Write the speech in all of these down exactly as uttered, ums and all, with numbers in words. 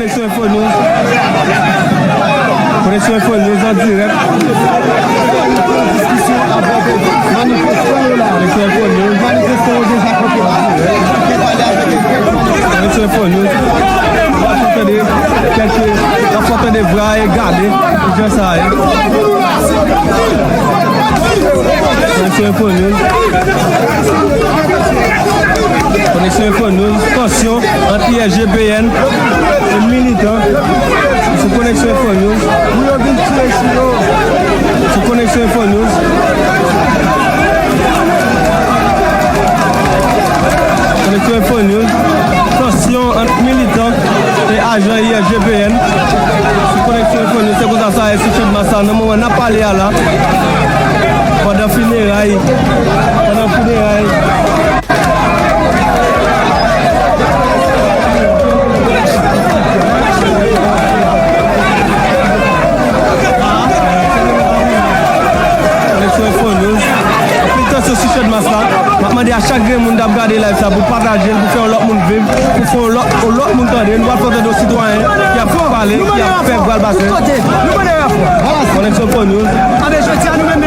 Koneksyon Info News. Koneksyon Info News an dirèk. Koneksyon Info News. Koneksyon Info News. W ap fè tande kèk, w ap fè tande vra e gade jan sa ye. Koneksyon Info News. Koneksyon Info News. Tansyon ant I S G P N e militan sou Koneksyon Info News. Sou Koneksyon Info News. Koneksyon Info News. Tansyon ant militan e ajan I S G P N sou Koneksyon Info News. Se konsa sa ye sou Channmas la. Nan moman n ap pale a la, pandan fineray, pandan fineray, Koneksyon Info News. Anpil tansyon sou Channmas la. M ap mande a chak grenn moun k ap gade live sa pou pataje l, pou fè yon lòt moun viv, pou fè yon lòt, yon lòt moun tande. Nou pral fè tande yon sitwayen ki ap pale, ki ap fè vwa l pase. Koneksyon Info News. Anben, jodi a nou menm,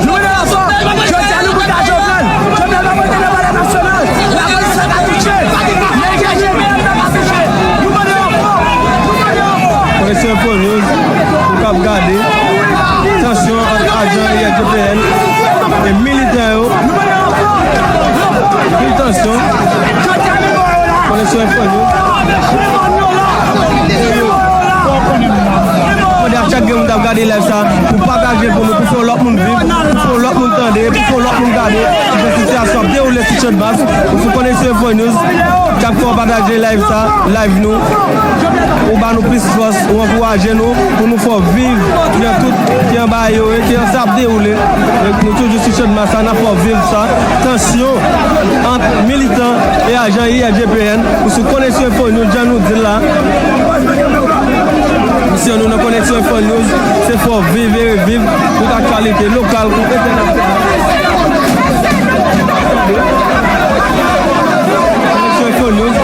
Jodi a nou bout a Jovenel. Jovenel pa pote nan palè nasyonal. Lapolis la ka touche. Nèg J P N nan ka touche. Nou mande ranfò. Nou mande ranfò. Koneksyon Info News, ou k ap gade. Tansyon ant ajan I S G P N e militan yo. Anpil tansyon. Koneksyon Info News. Mande a chak grenn moun k ap gade live sa pou pataje l pou nou, pou fè yon lòt moun viv, pou fè yon lòt moun tande, pou fè yon lòt moun gade kijan sitiyasyon ap dewoule sou Channmas. Ou sou Koneksyon Info News, chak fwa w pataje live sa, live nou, ou ba nou plis fòs, ou ankouraje nou pou nou fè w viv kijan tout ki anba yo ye, kijan sa ap dewoule. Nou toujou sou Channmas la, n ap fè w viv sa. Tansyon ant militan e ajan I S G P N. Ou sou Koneksyon Info News, jan nou di l la. Misyon nou nan Koneksyon Info News, se fè w viv e reviv tout aktyalite lokal kou entènasyonal. Koneksyon Info News.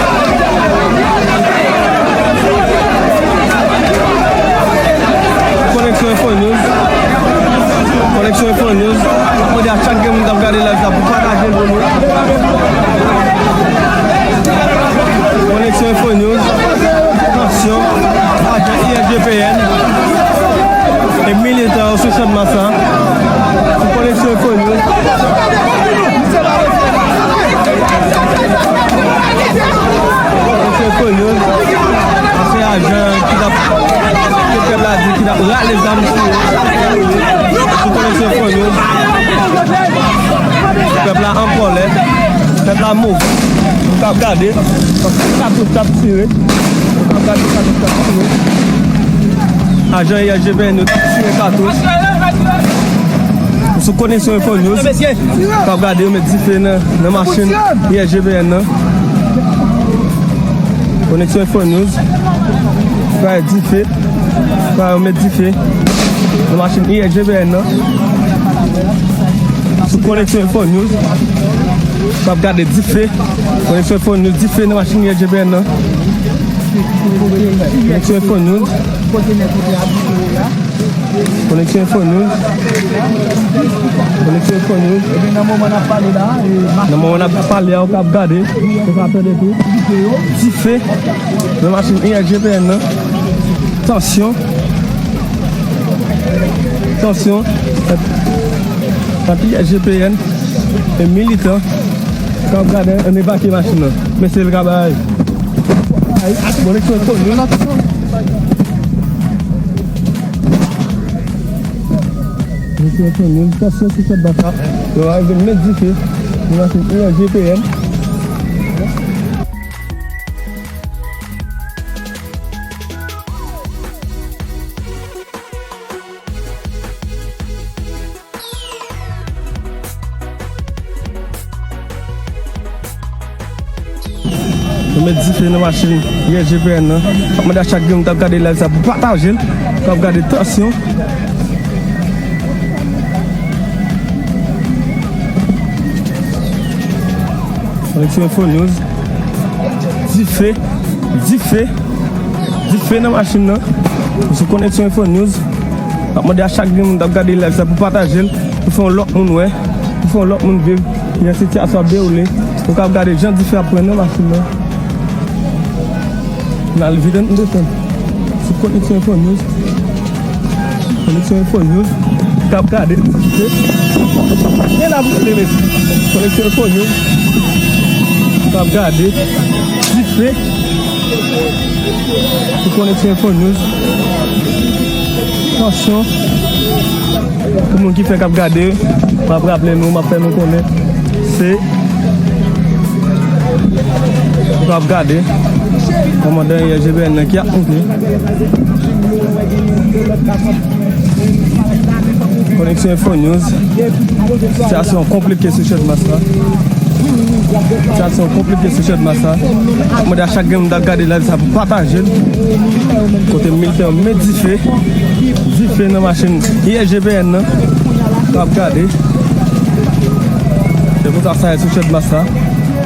Koneksyon Info News. Koneksyon Info News. Mwen mande a chak grenn moun k ap gade live sa pou pataje l pou nou. Koneksyon Info News. Tansyon. Ajan I S G P N e militan yo sou Channmas la. Sou Koneksyon Info News. Koneksyon Info News. Ansyen ajan ki t ap, ke pèp la di, ki t ap rale zam sou yo. Sou Koneksyon Info News. Pèp la an kòlè. Pèp la move. Nou k ap gade. Katouch k ap tire. Nou k ap gade katouch k ap tire. Ajan I S G P N yo t ap tire katouch. Sou Koneksyon Info News. K ap gade yo met dife nan, nan machin I S G P N nan. Koneksyon Info News. Fè dife. Fè yo met dife nan machin I S G P N nan. Sou Koneksyon Info News. K ap gade dife. Koneksyon Info News, dife nan machin I S G P N nan. Koneksyon Info News. Koneksyon Info News. Koneksyon Info News. Nan moman n ap pale a, ou k ap gade, ou ka tande tou. Dife nan machin I S G P N nan. Tansyon. Tansyon. Ant I S G P N e militan. K ap gade, ann evakye machin nan. Mesye l ka bay. Ay, koneksyon Info News. Koneksyon Info News. Tansyon sou Channmas la. Yo arive met dife nan machin I S G P N. Yo met dife nan machin I S G P N nan. M ap mande a chak grenn moun k ap gade live sa pou pataje l. K ap gade tansyon. Koneksyon Info News. Dife. Dife. Dife nan machin nan. Sou Koneksyon Info News. M ap mande a chak grenn moun k ap gade live sa pou pataje l, pou fè yon lòt moun wè, pou fè yon lòt moun viv jan sitiyasyon ap dewoule. Ou ka ap gade jan dife ap pran nan machin nan. N al vide n desann. Sou Koneksyon Info News. Koneksyon Info News. K ap gade dife. Men la pou gade, mesye. Koneksyon Info News. K ap gade dife. Sou Koneksyon Info News. Tansyon. Pou moun ki fèk ap gade, m ap raple nou, m ap fè nou konnen. Se pou k ap gade. Kòmandan I R G P N nan ki ap moute. Koneksyon Info News. Sitiyasyon konplike sou Channmas la. Sitiyasyon konplike sou Channmas la. M ap mande a chak grenn moun k ap gade live sa pou pataje l. Kote militè yo met dife. Dife nan machin I R G P N nan. K ap gade. Se konsa sa ye sou Channmas la. M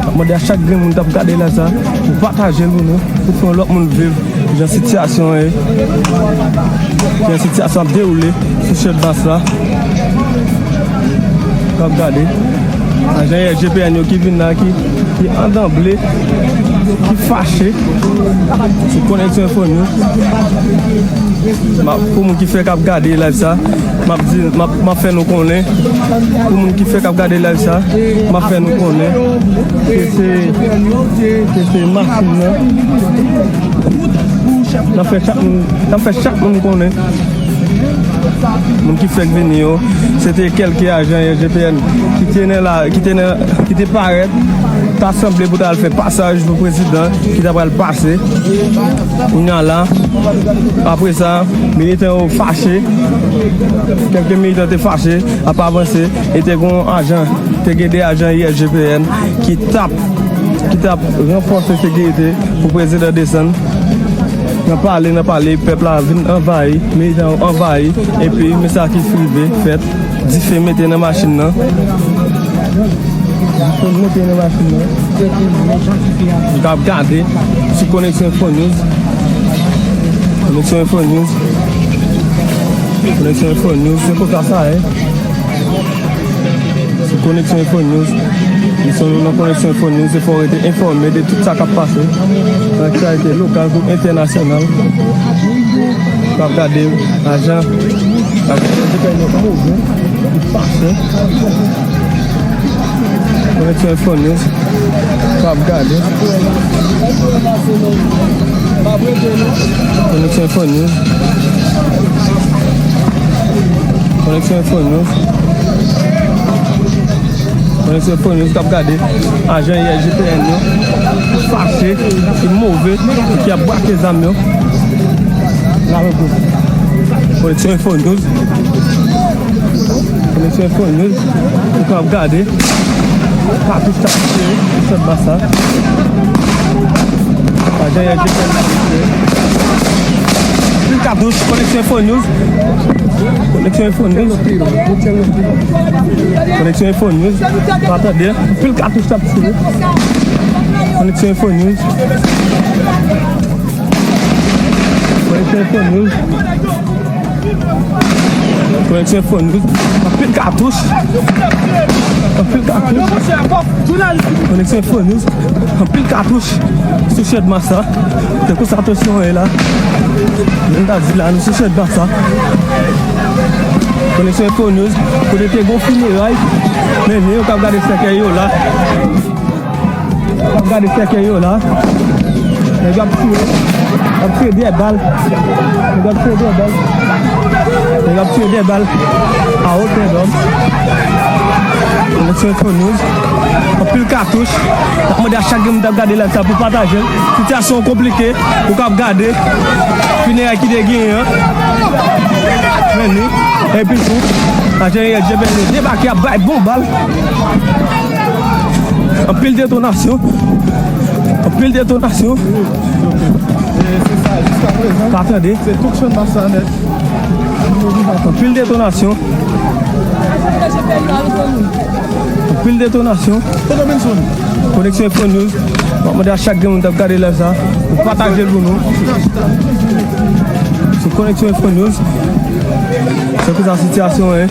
ap mande a chak grenn moun k ap gade live sa pou pataje l pou nou. Pou fè yon lòt moun viv jan sitiyasyon an ye, jan sitiyasyon ap dewoule sou Channmas la. K ap gade. Ajan I R G P N yo ki vin la, ki, ki andanble, ki fache sou Koneksyon Info News. M ap, pou moun ki fèk ap gade live sa, m ap di, m ap, m ap fè nou konnen. Pou moun ki fèk ap gade live sa, m ap fè nou konnen ke se, ke se machin nan. N ap fè chak moun, n ap fè chak moun konnen. Moun ki fèk vini yo, se te kèlke ajan I R G P N ki te nan la, ki te nan, ki te parèt, ta sanble pou ta al fè pasaj pou prezidan ki ta pral pase. Kounye a la, apre sa, militan yo fache, kèlke militan te fache, ap avanse, e te gen yon ajan, te gen de ajan I R G P N ki t ap, ki t ap ranfòse sekirite pou prezidan desann. Nan pale, nan pale, pèp la vin anvayi, militan yo anvayi, epi men sa ki rive fèt, dife mete nan machin nan. Dife mete nan machin nan. Nou ka ap gade sou Koneksyon Info News. Koneksyon Info News. Koneksyon Info News, se konsa sa ye. Sou Koneksyon Info News. Misyon nou nan Koneksyon Info News, se fè w rete enfòme de tout sa k ap pase nan aktyalite lokal kou entènasyonal. W ap gade ajan, ajan N P N yo move, ki pase. Koneksyon Info News. W ap gade. Koneksyon Info News. Koneksyon Info News. Koneksyon Info News k ap gade. Ajan I R G P N yo ki fache, ki move, ki ap brake zam yo. Koneksyon Info News. Koneksyon Info News. Ou ka ap gade. Katouch k ap tire sou Channmas la. Ajan I R G P N ap tire. Anpil katouch, Koneksyon Info News. Koneksyon Info News. Koneksyon Info News. Pa tande. Anpil katouch k ap tire. Koneksyon Info News. Koneksyon Info News. Koneksyon Info News. Anpil katouch. Anpil katouch. Koneksyon Info News. Anpil katouch sou Channmas la. Se konsa tansyon ye la. Jan m ta di la, nou sou Channmas la. Koneksyon Info News. Kote te gon fineray. Men nèg yo k ap gade sèkèy yo la. W ap gade sèkèy yo la. Nèg yo ap tire. Y ap tire de bal. Nèg yo ap tire de bal. Nèg yo ap tire de bal. A wotè dòm. Koneksyon Info News. Anpil katouch. N ap mande a chak grenn moun k ap gade live sa pou pataje l. Sitiyasyon konplike. Ou k ap gade. Fineray ki te genyen an. Men ni. Epi tou. Ajan I R G P N yo debake ap bay bon bal. Anpil detonasyon. Anpil detonasyon. E se sa, jiska prezan. Pa tande. Se tout Channmas la nèt. Anpil detonasyon. Anpil detonasyon. Koneksyon Info News. M ap mande a chak grenn moun k ap gade live sa. Pou pataje l pou nou. Sou Koneksyon Info News. Se konsa sitiyasyon an ye. E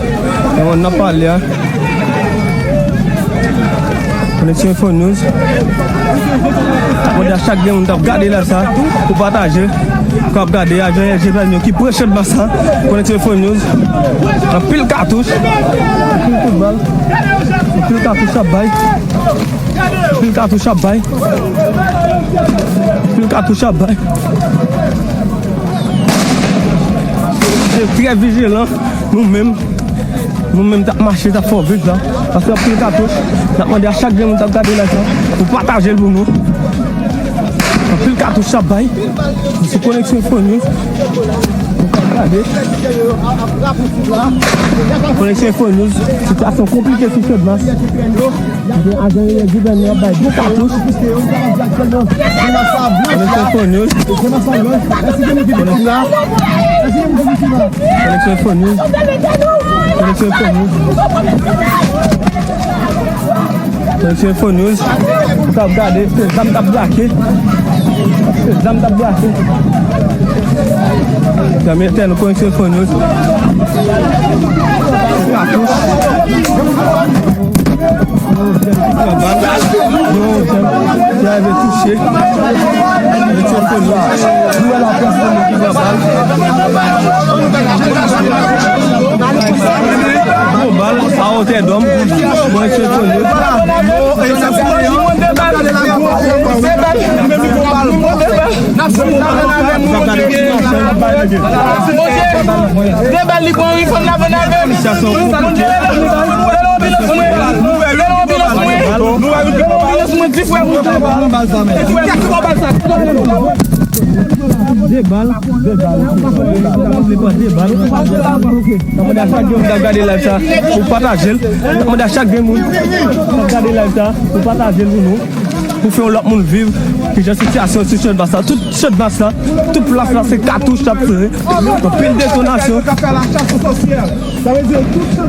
mwen n ap pale a. Koneksyon Info News. Mwen di a chak gen moun k ap gade live sa pou pataje. K ap gade ajan L G P N yo ki pran Chadmas sa. Koneksyon Info News. Anpil katouch. Anpil kout bal. Anpil katouch ap bay. Anpil katouch ap bay. Anpil katouch ap bay. Se trè vijilan, nou menm. Nou menm t ap mache, t ap fè w viv la. Paske anpil katouch, n ap mande a chak grenn moun k ap gade live la pou pataje l pou nou. Anpil katouch ap bay. Sou Koneksyon Info News. Ou ka gade. Koneksyon Info News. Sitiyasyon konplike sou Chadmas. Kote ajan L G P N yo ap bay de katouch. Koneksyon Info News. Koneksyon Info News. Koneksyon Info News. Koneksyon Info News. Ou t ap gade, se zam k ap brake. Se zam k ap brake. Zam entèn Koneksyon Info News. Katouch. Yon jèn ki pran bal. Yon jèn ki rive touche. Yon jèn ki pran bal. Yon bal a wotè dòm. Bon, se konye. De bal li pran, wi, fò n lave n avè m. Monchè, se yon konplikasyon. Lè l anbilans mwen, lè l anbilans mwen, lè l anbilans mwen, di frè m. De bal, de bal. De bal. N ap mande a chak grenn moun k ap gade live sa pou pataje l. N ap mande a chak grenn moun k ap gade live sa pou pataje l pou nou. Pou fè yon lòt moun viv kijan sitiyasyon sou Chadmas la. Tout Chadmas la, tout plas la, se katouch k ap tire. Anpil detonasyon.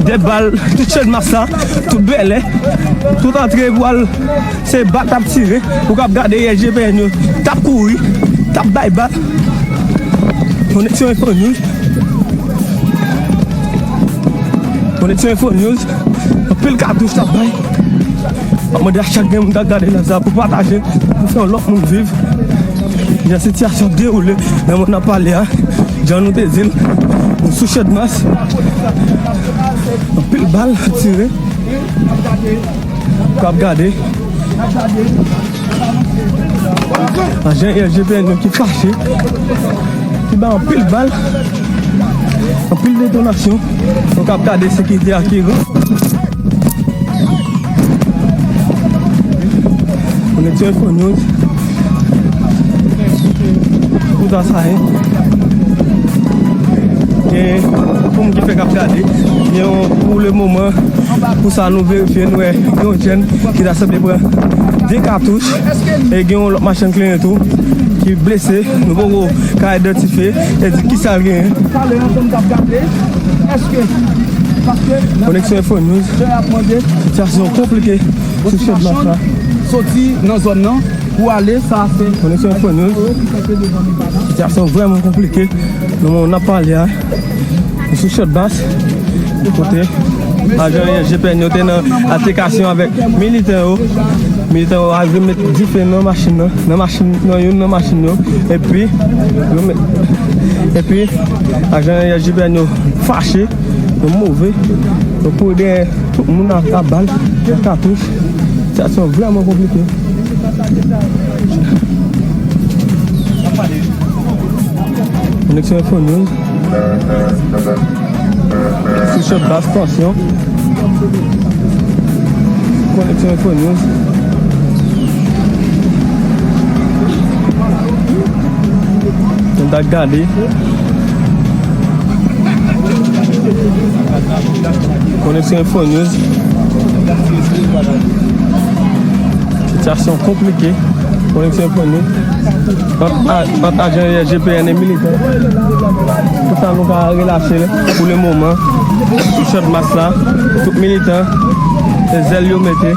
De bal, tout Chadmas la, tout bèlè, tout antre pou al, se bal k ap tire. Ou k ap gade L G P N yo t ap kouri, t ap bay bal. Koneksyon Info News. Koneksyon Info News. Anpil katouch k ap bay. Mwen mande a chak grenn moun k ap gade live sa pou pataje, pou fè yon lòt moun viv jan sitiyasyon dewoule nan mòn n ap pale a. Jan nou te di l, nou sou Chadmas. Anpil bal tire. K ap gade. Ajan L G P N yo ki fache, ki bay anpil bal, anpil detonasyon. Donk, ap gade sekirite a ki ran. Koneksyon Info News. Pou sa, sa ye. Gen pou moun ki fèk ap gade, gen yon, pou le moman, pou sa nou verifye, nou wè yon jèn ki ta sanble pran de katouch, e gen yon lòt machann kleren tou ki blese, nou poko ka idantifye e di kisa l genyen. Talè ansanm k ap gade, èske, paske Koneksyon Info News, sitiyasyon konplike sou Chadmas la. Soti nan zòn nan pou ale, sa se Koneksyon Info News. Sitiyasyon vrèman konplike. Nan moman n ap pale a, nou sou Chadmas, kote ajan L G P N yo te nan altèkasyon avèk militè yo. Militè yo al remet dife nan machin nan, nan machin, nan youn nan machin yo. Epi, yo met, epi, ajan L G P N yo fache, yo move, yo kouri dèyè tout moun ak bal, ak katouch. Sitiyasyon vrèman konplike. Koneksyon Info News. Sou Chadmas, tansyon. Koneksyon Info News. Nou ta gade. Koneksyon Info News. Sitiyasyon konplike. Koneksyon Info News, ant a-, ant ajan U S G P N e militan. Poutan nou ka relache l pou le moman. Sou Chadmas la, tout militan, se zèl yo mete,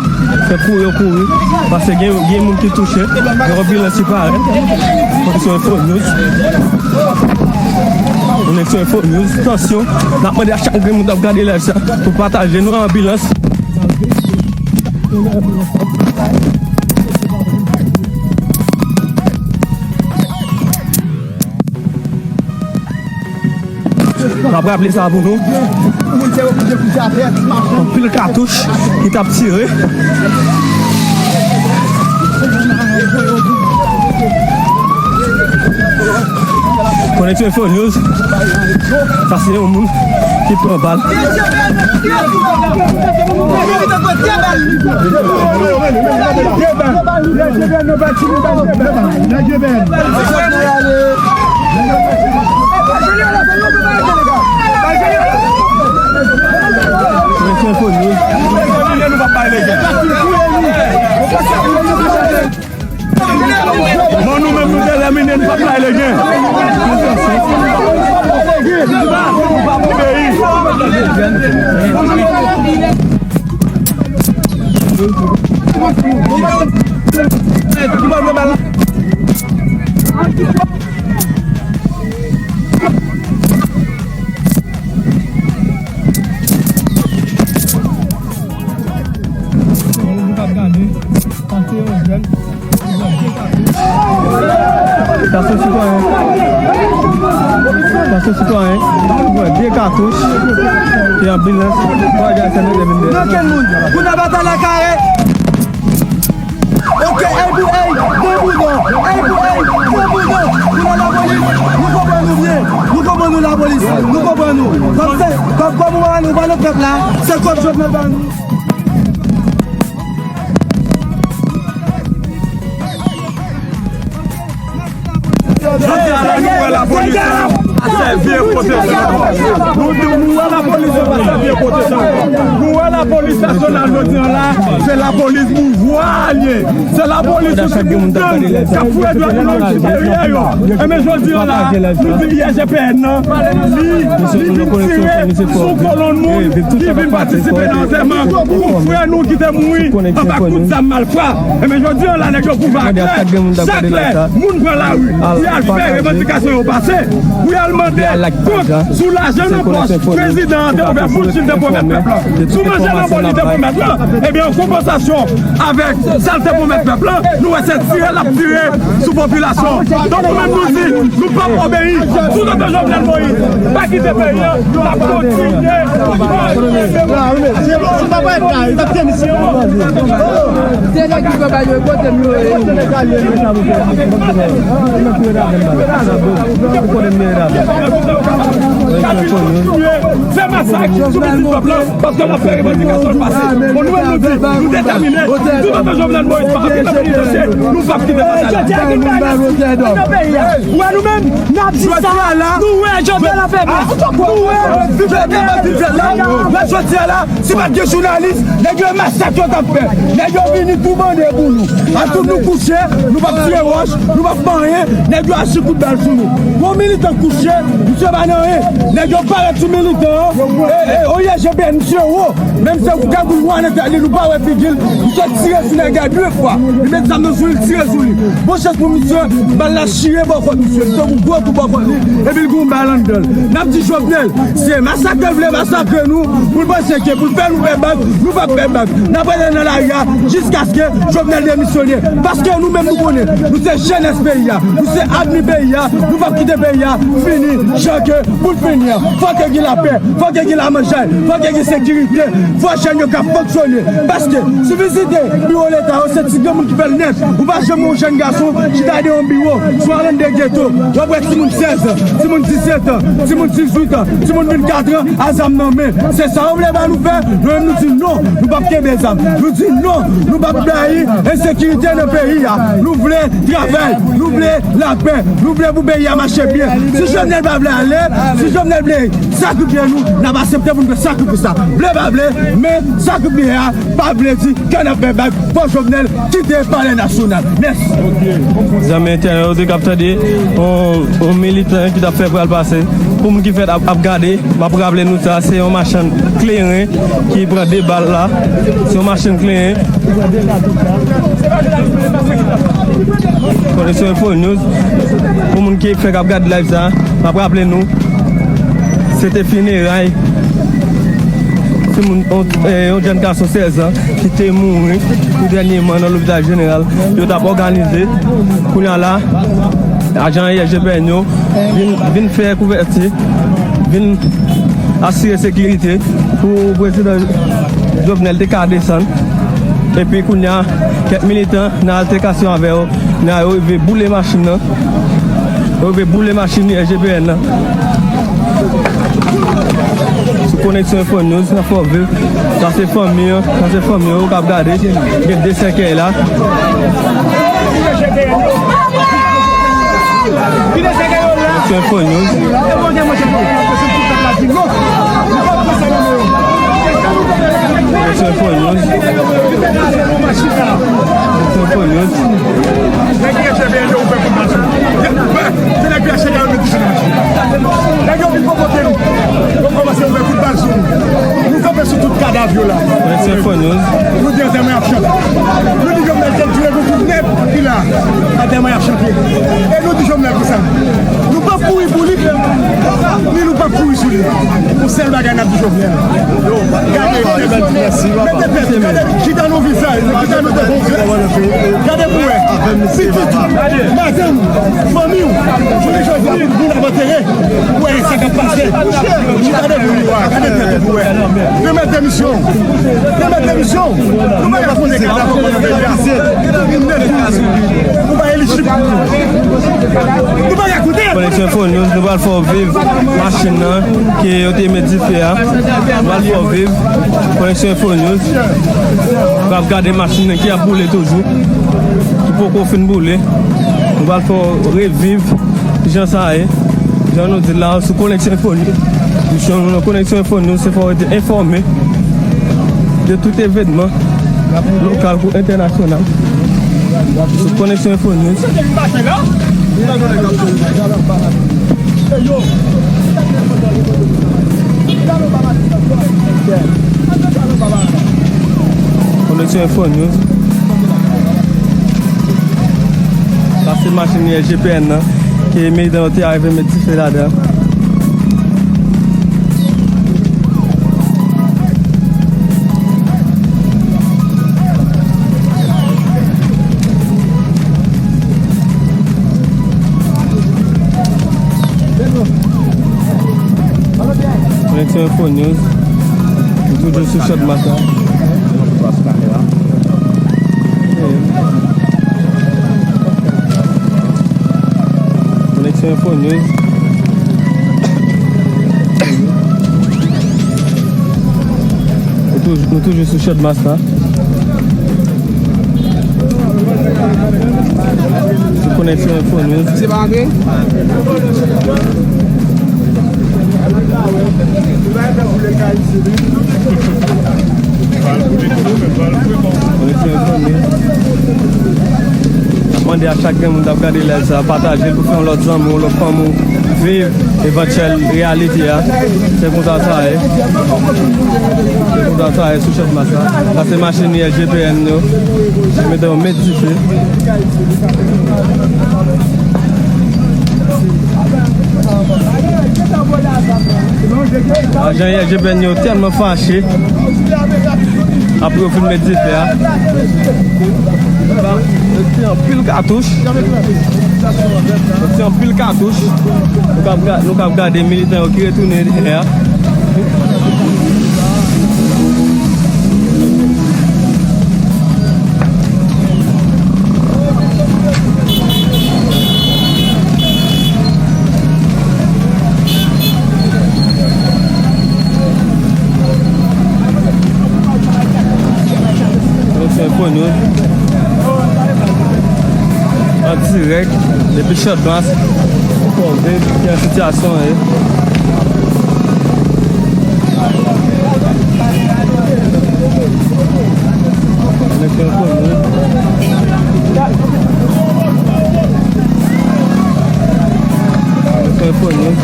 se kouri yo kouri, paske gen, gen moun ki touche, gen yon bilans ki parèt. Koneksyon Info News. Koneksyon Info News, tansyon. N ap mande a chak grenn moun k ap gade live sa pou pataje nou, anbilans. N ap raple sa pou nou. Anpil katouch ki t ap tire. Koneksyon Info News. Sa se yon moun ki pran bal. Koneksyon Info News. Bon, nou menm nou detèmine, nou p ap bay legen. Nou p ap obeyi. Sa se sitwayen. Sa se sitwayen. Ou wè de katouch. E anbilans. Bagay sa nou te vin de. Nan ken moun? Pou nan batay la kare. Ok, ey pou ey, de pou de. Ey pou ey, de pou de. Pou nan lapolis, nou konprann nou byen. Nou konprann nou lapolis. Nou konprann nou. Kòm se, kòm, kòm ou wè nou, nou pa nan pèp la. Se kòb Jovenel ba nou. Jodi a la, nou wè lapolis la pa sèvi e pwoteje ankò. Nou di, nou wè lapolis la pa sèvi e pwoteje ankò. Nou wè lapolis nasyonal jodi a la, se lapolis boujwa li ye. Se lapolis sou ti moun k ap fouye dwèt moun nan ti peryè yo. Enben jodi a la, nou di I S G P N nan, li, li vin tire sou kolonn moun ki vin patisipe nan antèman yon frè nou ki te mouri anba kout zam malfra. Enben jodi a la, nèg yo pwouve a klè, sa klè, moun pran lari pou y al fè revandikasyon yo pase, pou y al mande kont sou lajan nan pòch prezidan an te ouvè bouch li te pwomèt pèp la. Sou manje nan bòl li te pwomèt la, ebyen, an konpansasyon avèk sa l te pwomèt pèp la, nou wè se tire l ap tire sou popilasyon. Donk, nou menm nou di, nou p ap obeyi. Toutotan Jovenel Moïse pa kite peyi an, n ap kontinye. Se nèg ki pran bal yo, kote m yo ye? Fè masak sou pitit pèp la, paske l ap fè revandikasyon l pase. Bon, nou menm nou di, nou detèmine, toutotan Jovenel Moïse pa kite peyi an, nou p ap kite peyi an. Ou wè nou menm, n ap di sa, nou wè Jovenel ap fè baz. Nou wè. Jodi a la, si pa t gen jounalis, nèg yo e masak yo t ap fè. Nèg yo vini tou bande pou nou. Akout nou kouche, nou p ap tire wòch, nou p ap fè anyen, nèg yo achi kout bal sou nou. Yon militan kouche, misye pa nan anyen. Nèg yo parèt sou militan an. E, e, O I S G P N, misye wo. Menm se yon kagoul nwa nan tèt li, nou pa wè figi l. Misye tire sou nèg la de fwa. Li met zam nan sou li, li tire sou li. Bon chans pou misye, bal la chire bò kòt misye. Li tankou gwo kou bò kòt li, epi l gen yon bal anndan l. N ap di Jovenel, se masakre l vle masakre nou, pou l panse ke pou l fè nou pè bak, nou p ap pè bak. N ap rete nan lari a jiskaske Jovenel demisyone. Paske nou menm nou konnen, nou se jenès peyi a, nou se avni peyi a, nou p ap kite peyi a fini jan ke pou l fini an. Fòk gen lapè, fòk gen lamanjay, fòk gen sekirite, fòk jèn yo ka fonksyone. Paske si w vizite biwo leta yo, se ti granmoun ki fè l nèt. Ou pa janm wè yon jèn gason chita deyò yon biwo, swa rann de geto, w ap wè timoun sèz an, timoun disèt an, timoun dizuit an, timoun vennkat an, a zam nan men. Se sa yo vle ba nou fè? Nou menm nou di non, nou p ap kenbe zam. Nou di non, nou p ap blayi ensekirite nan peyi a. Nou vle travay, nou vle lapè, nou vle pou peyi a mache byen. Si jèn Jovenel pa vle ale, si Jovenel vle sakrifye nou, n ap aksepte pou n fè sakrifis la. Vle pa vle, men sakrifye a pa vle di ke n ap fè bak pou Jovenel kite Palè Nasyonal. Mèsi. Zanmi entènot yo k ap tande, yon, yon militan ki t ap fè pral pase. Pou moun ki fèk ap, ap gade, m ap raple nou sa, se yon machann kleren ki pran de bal la. Se yon machann kleren. Koneksyon Info News. Pou moun ki fèk ap gade live sa, m ap raple nou, se te fineray timoun, yon, eh, yon jèn gason sèz an ki te mouri tou dènyèman nan lopital jeneral yo t ap òganize. Kounye a la, ajan I G P N yo vin, vin fè kouvèti, vin asire sekirite pou prezidan Jovenel te ka desann. Epi kounye a, kèk militan nan altèkasyon avè yo, nan yo rive boule machin nan. Yo rive boule machin I G P N nan. Sou Koneksyon Info News, nan Fòviv. Sa se fanmi an, sa se fanmi yo k ap gade. Gen de sèkèy la. Koneksyon Info News. Koneksyon Info News. Koneksyon Info News. Nèg yo vin popote nou. Yo kòmanse ouvè kout bal sou nou. Nou kanpe sou tout kadav yo la. Koneksyon Info News. Nou di antèman y ap chante. Nou di Jovenel te tire pou tout nèt ki la. Antèman y ap chante. E nou di Jovenel konsa. Nou p ap kouri pou li, ni nou p ap kouri sou li. Yon sèl bagay n ap di Jovenel. Gade, mete tèt, gade chita nan vizaj, chita nan tèt. Gade pou wè. Pitit, madanm, fanmi w, jounè jodi a, moun ap antere. Ou wè sa k ap pase. Chita devan nou a, gade tèt ou pou wè. Remèt demisyon. Remèt demisyon. Nou pa ka konnen kadav ankò nan peyi a. Nou pa elijib pou nou. Nou pa ka koute. Koneksyon Info News, nou pral fè w viv machin nan ke yo te met dife a. Nou pral fè w viv. Koneksyon Info News. W ap gade machin nan ki ap boule toujou. Ki poko fin boule. Nou pral fè w reviv jan sa ye. Jan nou di la, sou Koneksyon Info News. Misyon nou nan Koneksyon Info News, se fè w rete enfòme de tout evènman lokal kou entènasyonal. Sou Koneksyon Info News. Koneksyon Info News. Sa se machin I G P N nan ke militan yo te arive met dife ladan. Koneksyon Info News. Nou toujou sou Chadmas la. Koneksyon Info News. Nou toujou, nou toujou sou Chadmas la. Sou Koneksyon Info News. Se pa antre? Koneksyon Info News. N ap mande a chak grenn moun k ap gade live sa, pataje l pou fè yon lòt zanmi w, yon lòt fanmi w viv evantyèl reyalite a. Se konsa sa ye. Se konsa sa ye sou Chadmas la. Sa se machin I G P N yo. Yo mete yo met dife. Ajan I G P N yo tèlman fache. Apre yo fin met dife a. Yo tire anpil katouch. Yo tire anpil katouch. Nou k ap ga-, nou k ap gade militan yo ki retounen dèyè a. Koneksyon Info News. An dirèk depi Chadmas. Bon, vin, ki an sitiyasyon ye. Koneksyon fò nou. Koneksyon fò nou.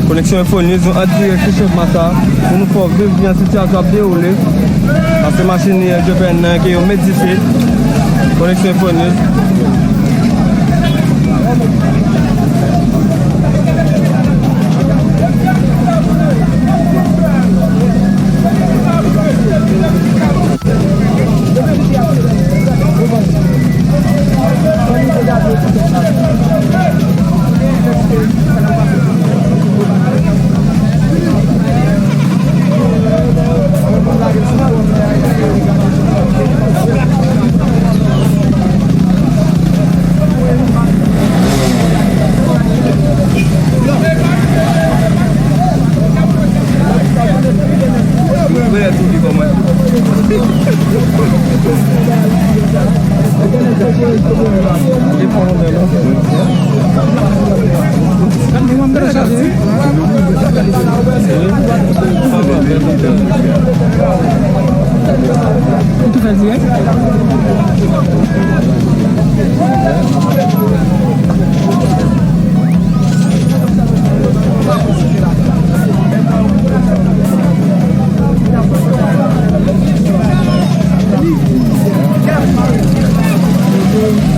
Koneksyon Info News, nou an dirèk sou Chant Massa. Pou nou fè w viv jan sitiyasyon ap dewoule. Paske machin G P N nan ke yo met dife. Koneksyon Info News.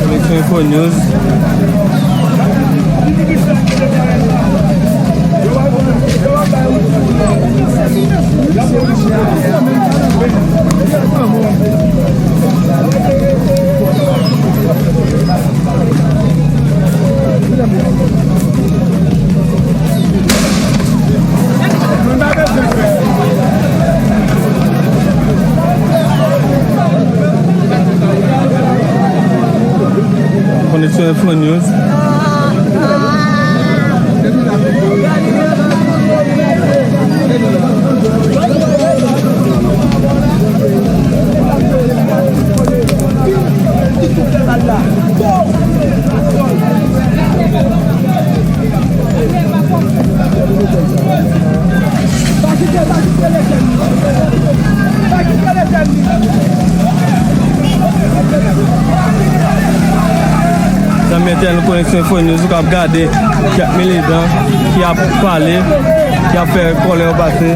Koneksyon Info News. Koneksyon Info News. Zanmi entènot Koneksyon Info News, ou k ap gade kèk militan ki ap pale, ki ap fè kòlè yo pase.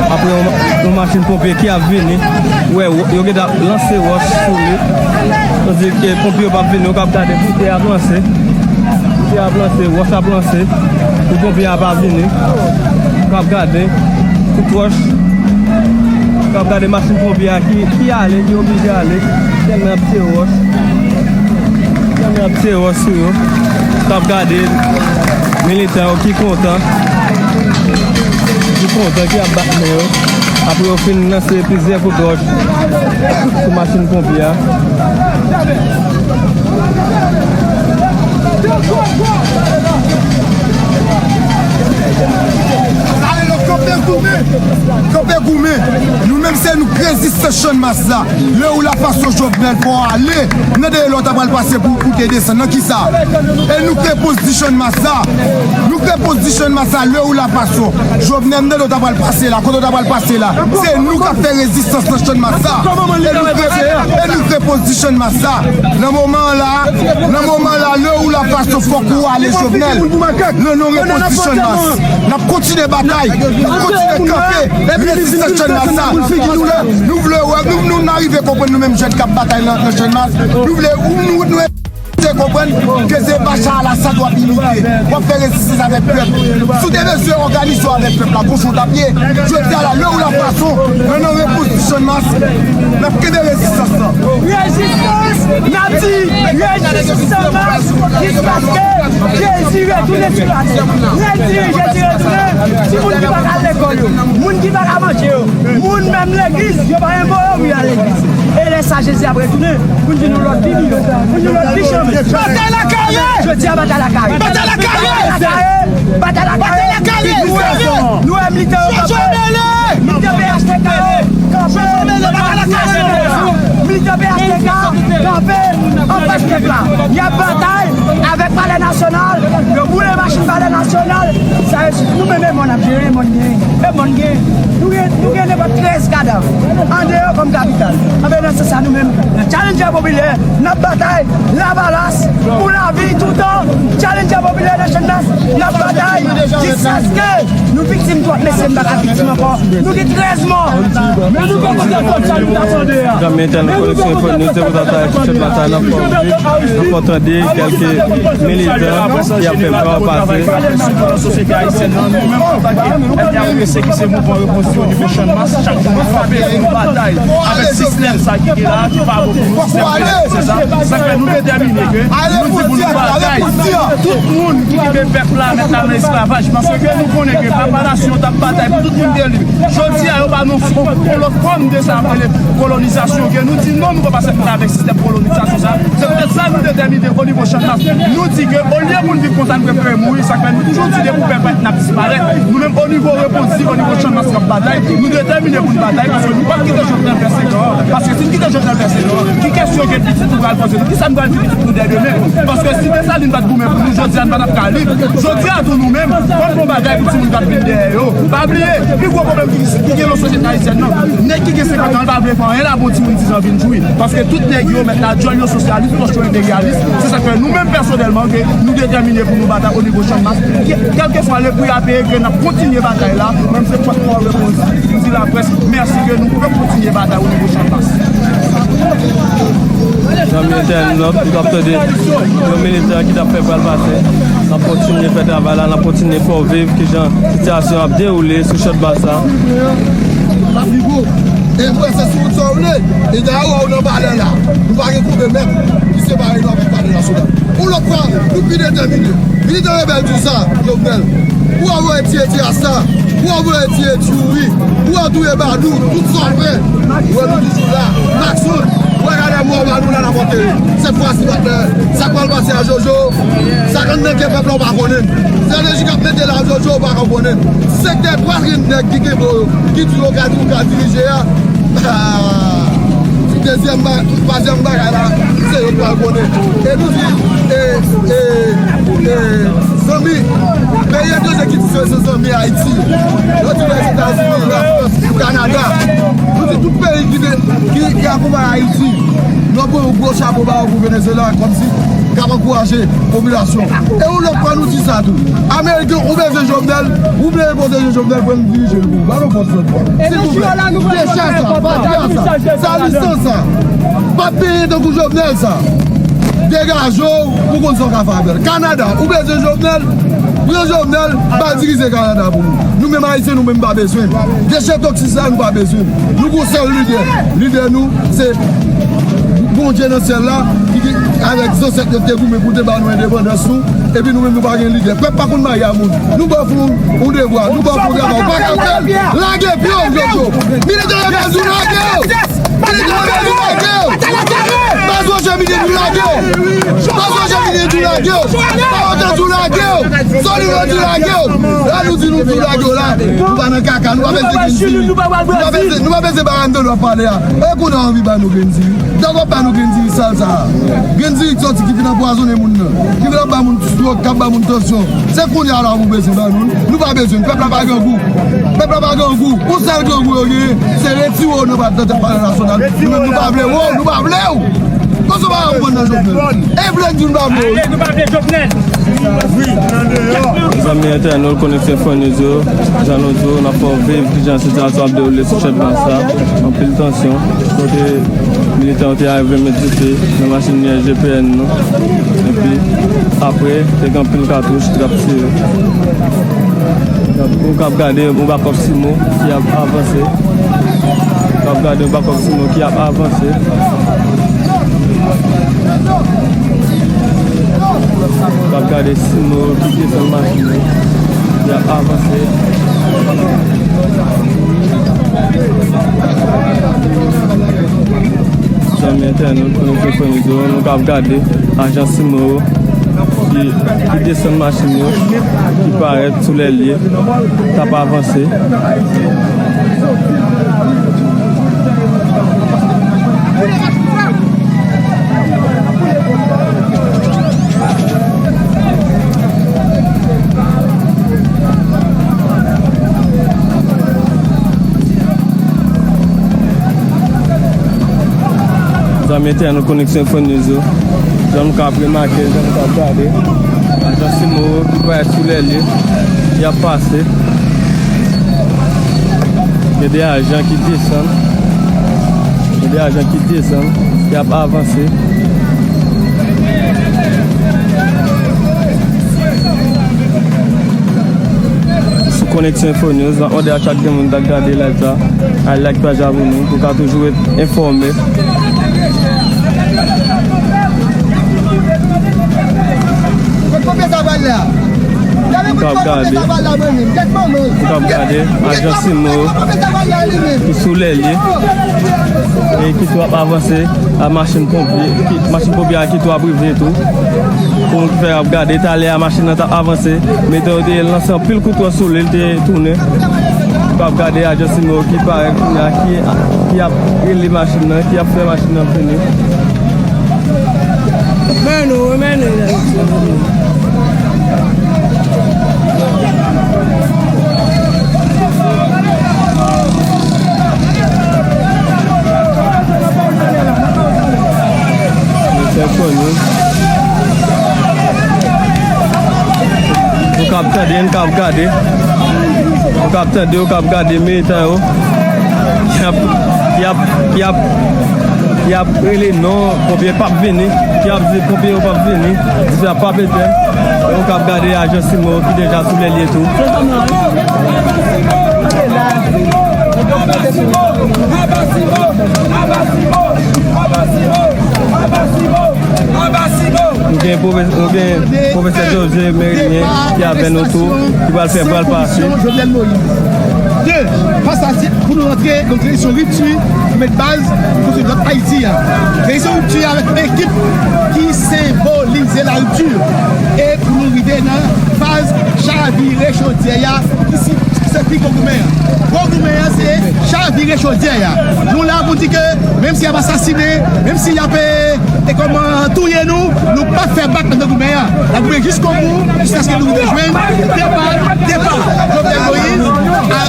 Apre yon, yon machin ponpye ki ap vini, ou wè, yo gentan lanse wòch sou li. Tandis ke ponpye yo p ap vini, ou k ap gade, bouteyi ap lanse. Bouteyi ap lanse, wòch ap lanse. Pou ponpye a pa vini. Ou k ap gade, kout wòch. Ou k ap gade machin ponpye a ki, ki ale, ki oblije ale. Tèlman ap tire wòch. Tèlman ap tire wòch sou yo. Ou k ap gade militan yo ki kontan. Ki kontan, ki ap bat men yo. Apre yo fin lanse plizyè kout wòch sou machin ponpye a. Ale, nou kanpe goumen. Kanpe goumen. Nou menm se nou k rezistans Channmas la. Lè ou la fason Jovenel fò ale. Nan dèyè lòt apral pase pou, pou te desann. Nan kisa? E nou k repoz di Channmas la. Nou k repoz di Channmas la. Lè ou la fason Jovenel nan dèyè lòt apral pase la. Kote w ta pral pase la? Se nou k ap fè rezistans nan Channmas la. E nou k re-, e nou k repoz di Channmas la. Nan moman la, nan moman la, lè ou la fason fòk ou ale Jovenel. Nan non repoz di Channmas. N ap kontinye batay. N ap kontinye kanpe. Rezistans Channmas la. Paske nou vle wè, nou, nou, n arive konprann nou menm jèn k ap batay nan, nan Channmas. Nou vle, nou, nou, nou te konprann ke se Bachar al-Assad w ap imite. W ap fè rezistans avèk pèp. Si w te bezwen òganize w avèk pèp la, gon jan w t ap ye. Jodi a la, lè ou la fason, nan non repoz di Channmas, n ap kenbe rezistans lan. Rezistans, n ap di, rezistans Channmas, jiskaske Jezi retounen sou latè. Lè l di Jezi retounen, timoun ki pa ka al lekòl yo, moun ki pa ka manje yo, moun menm legliz, yo pa envoye yo pou y al legliz. E lè sa Jezi ap retounen, pou n di nou lòt vi miyò, pou n di nou lòt vi chanbe. Batay la kare! Jodi a batay la kare. Batay la kare! Batay la kare! Batay la kare! Nou wè militan yo kanpe. Militan P H T K yo kanpe. Militan P H T K kanpe. Pastèf la, y ap batay avèk Palè Nasyonal, yo boule machin Palè Nasyonal. Sa yo, nou menm, e mòn ap jere, e mòn gen, e mòn gen. Nou gen, nou gen nenpòt trèz kadav andeyò kòm kapital. Anben, nan sans sa, nou menm, nan Challenger Popilè, n ap batay Lavalas pou lavi toutan. Challenger Popilè nan Channmas, n ap batay jiskaske nou viktim twòp, mesye, m pa ka viktim ankò. Nou gen trèz mò. Men nou poko gen kòb sa nou t ap mande a. Zanmi entènot Koneksyon Enfo News, se pou sa sa, episode la, sa n ap fè, n ap fè tande kèlke militan ki ap fè vwa pase. Sosyete ayisyèn nan, nou menm antanke L P R P C ki se mouvman repozisyon onivo Channmas, chak jou nou frape, nou batay avèk sistèm sa ki gen la, ki pa bon pou nou, sistèm P S P sa. Sa fè nou detèmine ke nou di pou nou batay. Tout moun ki kite pèp la mèt la nan esklavaj, paske nou konnen ke papa nasyon t ap batay pou tout moun te lib. Jodi a, yo ba nou yon lòt fòm de sa, kolonizasyon, ke nou di non, nou pa pase avèk sistèm kolonizasyon sa. Se poutèt sa nou detèmine onivo Channmas. Nou di ke olye pou n viv konsa, nou prefere mouri. Sa k fè nou toujou di depi pèp n ap disparèt. Nou menm onivo Repodik, onivo Channmas k ap batay, nou detèmine pou n batay, paske nou p ap kite Jovenel fè senk an. Paske si n kite Jovenel fè senk an, ki kesyon ke pitit nou pral poze nou? Kisa n pral di pitit nou dèmen? Paske si Desalin pa t goumen pou nou, jodi a n pa t ap ka lib. Jodi a tou nou menm, fò n fè yon bagay pou timoun k ap vin dèyè yo. Pa bliye, pi gwo pwoblèm ki, ki gen nan sosyete ayisyèn nan, nèg ki gen senkant an, l pa vle fè anyen la pou yon timoun diz an vin jwi. Paske tout nèg yo mèt la djòl, yo sosyalis, pòch yo enperyalis. Se sa k fè nou menm pèsonèlman ke nou detèmine pou nou batay onivo Channmas. Kèlkeswa le pri a peye, ke n ap kontinye batay la. Mwen se Pòt Pawòl Repodik, m di laprès mèsi ke nou pral kontinye batay onivo Channmas. Zanmi entènot, nou t ap tande yon militan ki t ap fè vwa l pase. N ap kontinye fè travay la, n ap kontinye fè w viv kijan sitiyasyon ap dewoule sou Channmas sa. Amigo, e vre, se sou wout sa w vle. E dayè, w wè w nan valè la. Nou pa gen koube mèt ki separe nou avèk Palè Nasyonal. Yon lòt fwa, nou pi detèmine. Militan rebèl di sa, Jovenel. Ou anvoye tiye ti Rasta, ou anvoye tiye ti Youri, ou al touye Badou, tout sa w fè. Ou wè nou toujou la. Maksoud, ou wè gade mò Badou la n ap antere. Sèt fwa si pa t lè, sa k pral pase a Jojo, sa k anndan kè pèp la ou pa konnen. Se rejim k ap mete la a Jojo ou pa ka konnen. Sektè twa gen nèg ki kenbe yo, ki di yo ka di ou ka dirije a. Ah, dezyèm ba-, twazyèm bagay la, se yo k pral konnen. E nou di, e, e, e, zanmi, peyi etranje ki di se, se zanmi Ayiti. Yo di Lèzetazini, Lafrans, Kanada. Nou di tout peyi ki te, ki, ki akonpaye Ayiti. Nou pran yon gwo chapo ba yo pou Venezuela, kòmsi k ap ankouraje popilasyon. E yon lòt fwa nou di sa tou. Ameriken, ou bezwen Jovenel, ou vle pwoteje Jovenel, pran dirije l pou ou. Ba nou fòs lòt fwa. Silvouplè. Dechaj sa, mafya sa, salisan sa. Pa peye tankou Jovenel sa. Degaje w, ou konn sa w ka fè avè l. Kanada, ou bezwen Jovenel, pran Jovenel, ba l dirije Kanada pou nou. Nou menm Ayisyen, nou menm pa bezwen. Dechè toksis la, nou pa bezwen. Nou gon sèl lidè. Lidè nou, se Bondye nan syèl la, ki, ki avèk zansèt yo te goumen pou te ba nou endepandans nou, epi nou menm nou pa gen lidè. Pèp pa konn maye a moun. Nou ba w pou yon devwa, nou ba w pou yon travay, ou pa ka fè l. Lage pye w, Jojo. Militan yo pèdi, lage w. Militan yo pèdi, lage w. Pas Roger Midi di lage w. Pas Roger Midi di lage w. Sa yo te di lage w. Solino di lage w. La nou di nou di lage w la. Nou pa nan kaka, nou pa bezwen Gendry. Nou pa bezwen, nou pa bezwen ba Andolo ap pale a. E kounye a anvi ba nou Gendry. Donk w ap ba nou Gendry sal sa a. Gendry sòti ki vin anpwazonnen moun nan. Ki vin ap ba moun strok, k ap ba moun tansyon. Se kounye a la ou bezwen ba nou. Nou pa bezwen. Pèp la pa grangou. Pèp la pa grangou. Yon sèl grangou yo genyen, se retire w nan pa-, nan tèt Palè Nasyonal. Nou menm nou pa vle w, nou pa vle w. Kòman w pa konprann nan Jovenel? E vle di nou pa vle w. Ale, nou pa vle Jovenel. Zanmi entènot Koneksyon Enfo News yo, jan nou di w, n ap fè w viv kijan sitiyasyon ap dewoule sou Channmas sa. Anpil tansyon. Kote militan yo te arive met dife nan machin G P N nou. Epi, apre, te gen anpil katouch ki t ap tire. Nou k ap gade yon bakòp Simo ki ap avanse. Nou k ap gade yon bakòp Simo ki ap avanse. Nou k ap gade Simo ki desann machin yo. Y ap avanse. Zanmi entènot, nou se fè nou di w, nou k ap gade ajan Simo yo ki, ki desann machin yo, ki parèt sou lè l ye, k ap avanse. Entènot Koneksyon Info News yo, jan nou ka ap remake, jan nou ka ap gade, ajan Simo yo ki parèt sou lè li, y ap pase. Gen de ajan ki desann, gen de ajan ki desann, ki ap avanse. Sou Koneksyon Info News, n ap mande a chak grenn moun k ap gade live sa, al like paj la pou nou, pou ka toujou ret enfòme. Kot konbyen sa val la? Gade kot konbyen sa val la, mwen menm. Gade manman. Ou k ap gade, ajan Simo yo ki sou lè li, e ki tou ap avanse a machin ponpye, ki, machin ponpye a ki tou ap rive tou. Pou moun ki fè ap gade, talè a machin nan t ap avanse, men te, yo te lanse anpil kouto sou li, li te tounen. Ou k ap gade ajan Simo yo ki parèt kounye a, ki, ki ap rele machin nan, ki ap fè machin nan vini. Men nou, men nou. Mwen fè kò nou. Ou k ap tande, n k ap gade. Ou k ap tande, ou k ap gade militan yo. Y ap, y ap, y ap, y ap rele non, ponpye p ap vini. Y ap di ponpye yo p ap vini. Dife ap p ap etenn. Ou k ap gade ajan Simo ki deja sou lè li tou. Nou gen pwofesè, nou gen pwofesè José Merilien ki avè nou tou, ki pral fè bal pase. Jovenel Moïse. De, fas a, pou nou rantre nan tranzisyon ripti pou met baz pou konstwi lòt Ayiti a. Tranzisyon ripti avèk yon ekip ki senbolize laripti. E pou nou rive nan faz chavire chodyè a, ki si, se pi gwo goumen an. Gwo goumen an, se chavire chodyè a. Nou la pou di ke, menm si y ap asasinen, menm si y ap, e, e kòman touye nou, nou p ap fè bak anndan goumen an. N ap goumen jiskobou, jiskaske nou rive jwenn depa, depa Jovenel Moïse a,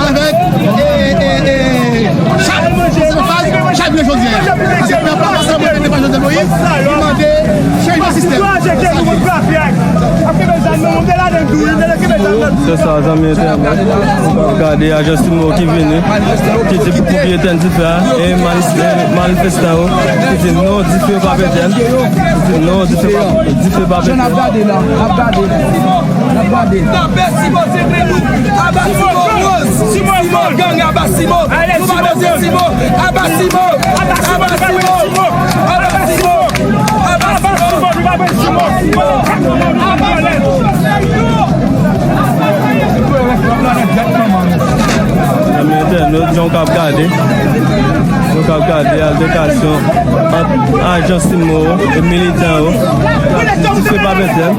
avèk, e, e, e, chak, chak jodi a. Paske pèp la pa sanble depa Jovenel Moïse, li mande chanjman sistèm. Se sa, zanmi entènot, w ap gade ajan Simo ki vini, ki di pou ponpye etèn dife a, e mani-, e manifestan yo ki di non, dife p ap etèn, ki di non, dife p ap, dife p ap etèn. Aba Simo, Simo Rose, Simo gang, aba Simo, nou pa bezwen Simo, aba Simo, aba Simo, aba Simo. Zanmi entènot, jan w k ap gade, jan w k ap gade altèkasyon ant ajan Simo yo e militan yo. Dife p ap etèn.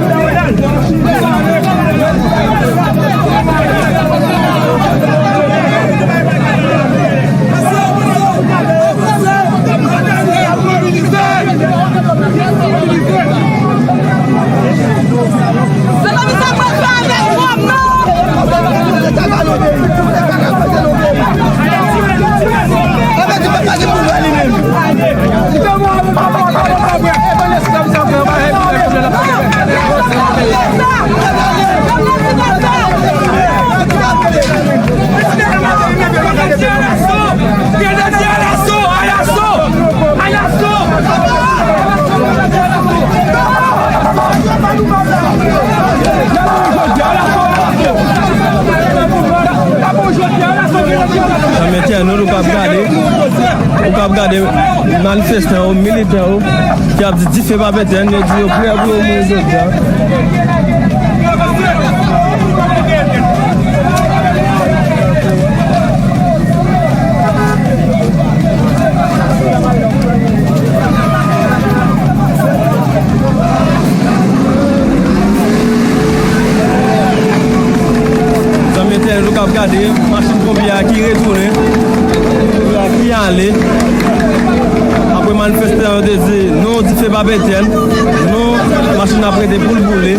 Zanmi entènot, ou k ap gade, ou k ap gade manifestan yo, militan yo, ki ap di dife p ap etèn, yo di yo prè pou yo mouri jodi a. Zanmi entènot, ou k ap gade, machin ponpye a ki retounen, ki ale. Apre manifestan yo te di, non, dife p ap etèn, non, machin ap rete pou l boule.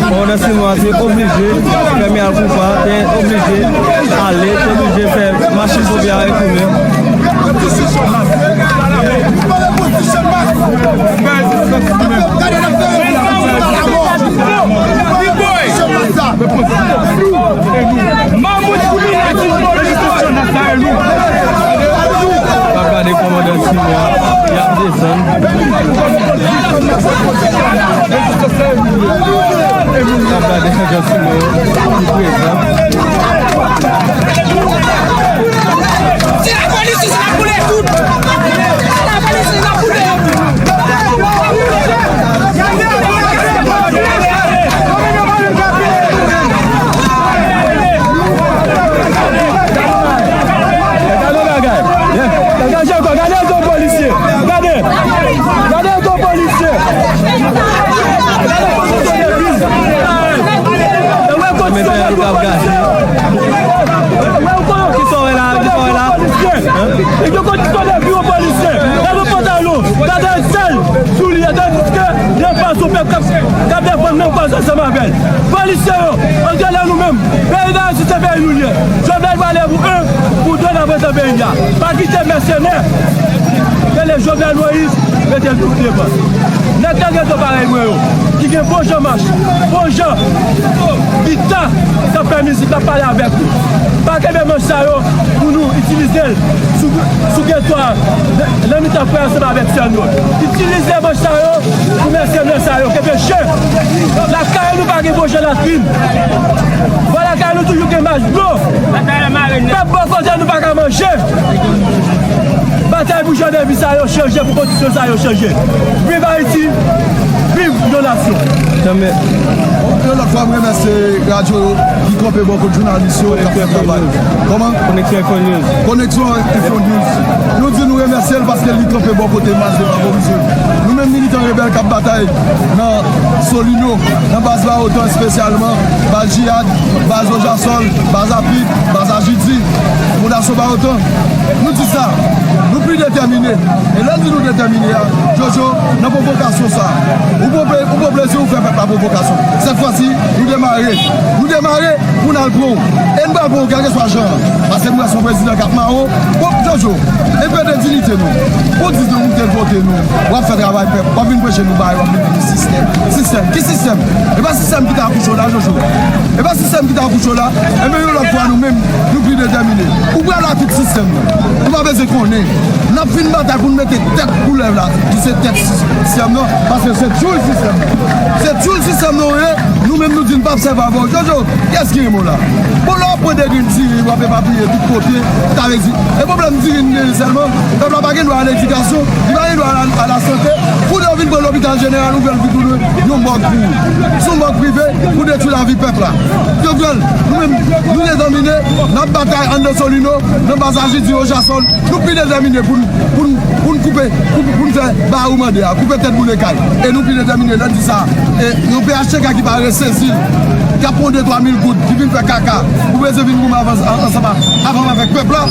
Kòmandan Simo a te oblije fèmen al koupa, te oblije ale, te oblije fè machin ponpye a retounen. N ap gade ajan sou nou yo ki prezan. Si lapolis di se n ap boule tout, si lapolis di n ap boule yo tout. Gade yon bagay. Gade ankò, gade ankò polisye. Gade. Gade ankò polisye. Gade kondisyon de vi. Gade kondisyon de vi polisye. Kisa w wè la? Kisa w wè la? Gade kondisyon de vi yon polisye. Gade pantalon. Gade sèl sou li. Tandiske li anfas yon pèp k ap, k ap defann menm kòz ansanm avè l. Polisye yo, antre nan nou menm. Peyi Dayiti se peyi nou l ye. Jovenel prale pou en, pou de nan prezan peyi a. Pa kite mèsenè rele Jovenel Moïse mete l tou devan. Nèg nan geto parèy mwen yo, ki gen bon jan mach, bon jan gita, k ap fè mizik, k ap pale avèk nou. Pa kenbe manch sa yo pou nou itilize l sou, sou geto a, nan, nan mitan frè ansanm avèk sè nou. Itilize manch sa yo pou mèsenè sa yo kenbe je. Lakay nou pa gen bon jan latrin. Bò lakay nou toujou gen mach dlo. Pèp bò kote nou pa ka manje. Batay pou jan de vi sa yo chanje, pou kondisyon sa yo chanje. Viv Ayiti, viv yon nasyon. Yon lòt fwa, m remèsye radyo yo ki kanpe bò kot jounalis yo k ap fè travay. Kòman? Koneksyon Info News. Koneksyon Info News. Nou di nou remèsye l paske li kanpe bò kote mas defavorizè. Nou menm militan rebèl k ap batay nan Solino, nan baz Bawotan espesyalman, baz Jiyad, baz Ojasòl, baz Apik, baz Ajidi, Fondasyon Bawotan. Nou di sa, nou pi detèmine. E lè n di nou detèmine a, Jojo, nan pwovokasyon sa, ou pran plezi ou fè pèp la pwovokasyon. Sèt fwa si, nou demare. Nou demare pou n al pran w. E n pral pran w kèlkeswa jan an. Paske nou wè se yon prezidan k ap mawon. Bon, Jojo, e pèdi diyite nou. Pou di nou moute vote nou. W ap fè travay pèp. W ap vin preche nou bagay, w ap vin di sistèm. Sistèm? Ki sistèm? E pa sistèm ki te akouche w la, Jojo. E pa sistèm ki te akouche w la. Enben, yon lòt fwa, nou menm, nou pi detèmine. Ou pral a tout sistèm nan. Ou pa bezwen konnen. N ap fin batay pou n mete tèt koulèv la, ki se tèt sistèm nan, paske se tchoul sistèm nan. Se tchoul sistèm nan w ye, nou menm nou di n p ap sèvi avè w. Jojo, kiyès ki renmen w la? Bon, lè w ap pran de grenn diri, w ap epapiye tout kote, sa vle di, e pwoblèm diri n genyen sèlman, pèp la pa gen dwa a ledikasyon, li pa gen dwa a la, a lasante, pou lè w vin pran lopital jeneral, ou fè l vin tounen yon mòg pou ou. Se yon mòg prive pou detwi lavi pèp la. Jovenel, nou menm, nou detèmine, n ap batay anndan Solino, nan baz Ajidi, Ojasòl, nou pi detèmine pou n, pou n, pou n koupe, pou, pou n fè bagay ou mande a, koupe tèt boule kay. E nou pi detèmine, lè n di sa, e yon P H T K ki pa resezi l, k ap pran de twa mil goud, ki vin fè kaka, ou bezwen vin goumen avans-, an-, ansanm a, ansanm avèk pèp la.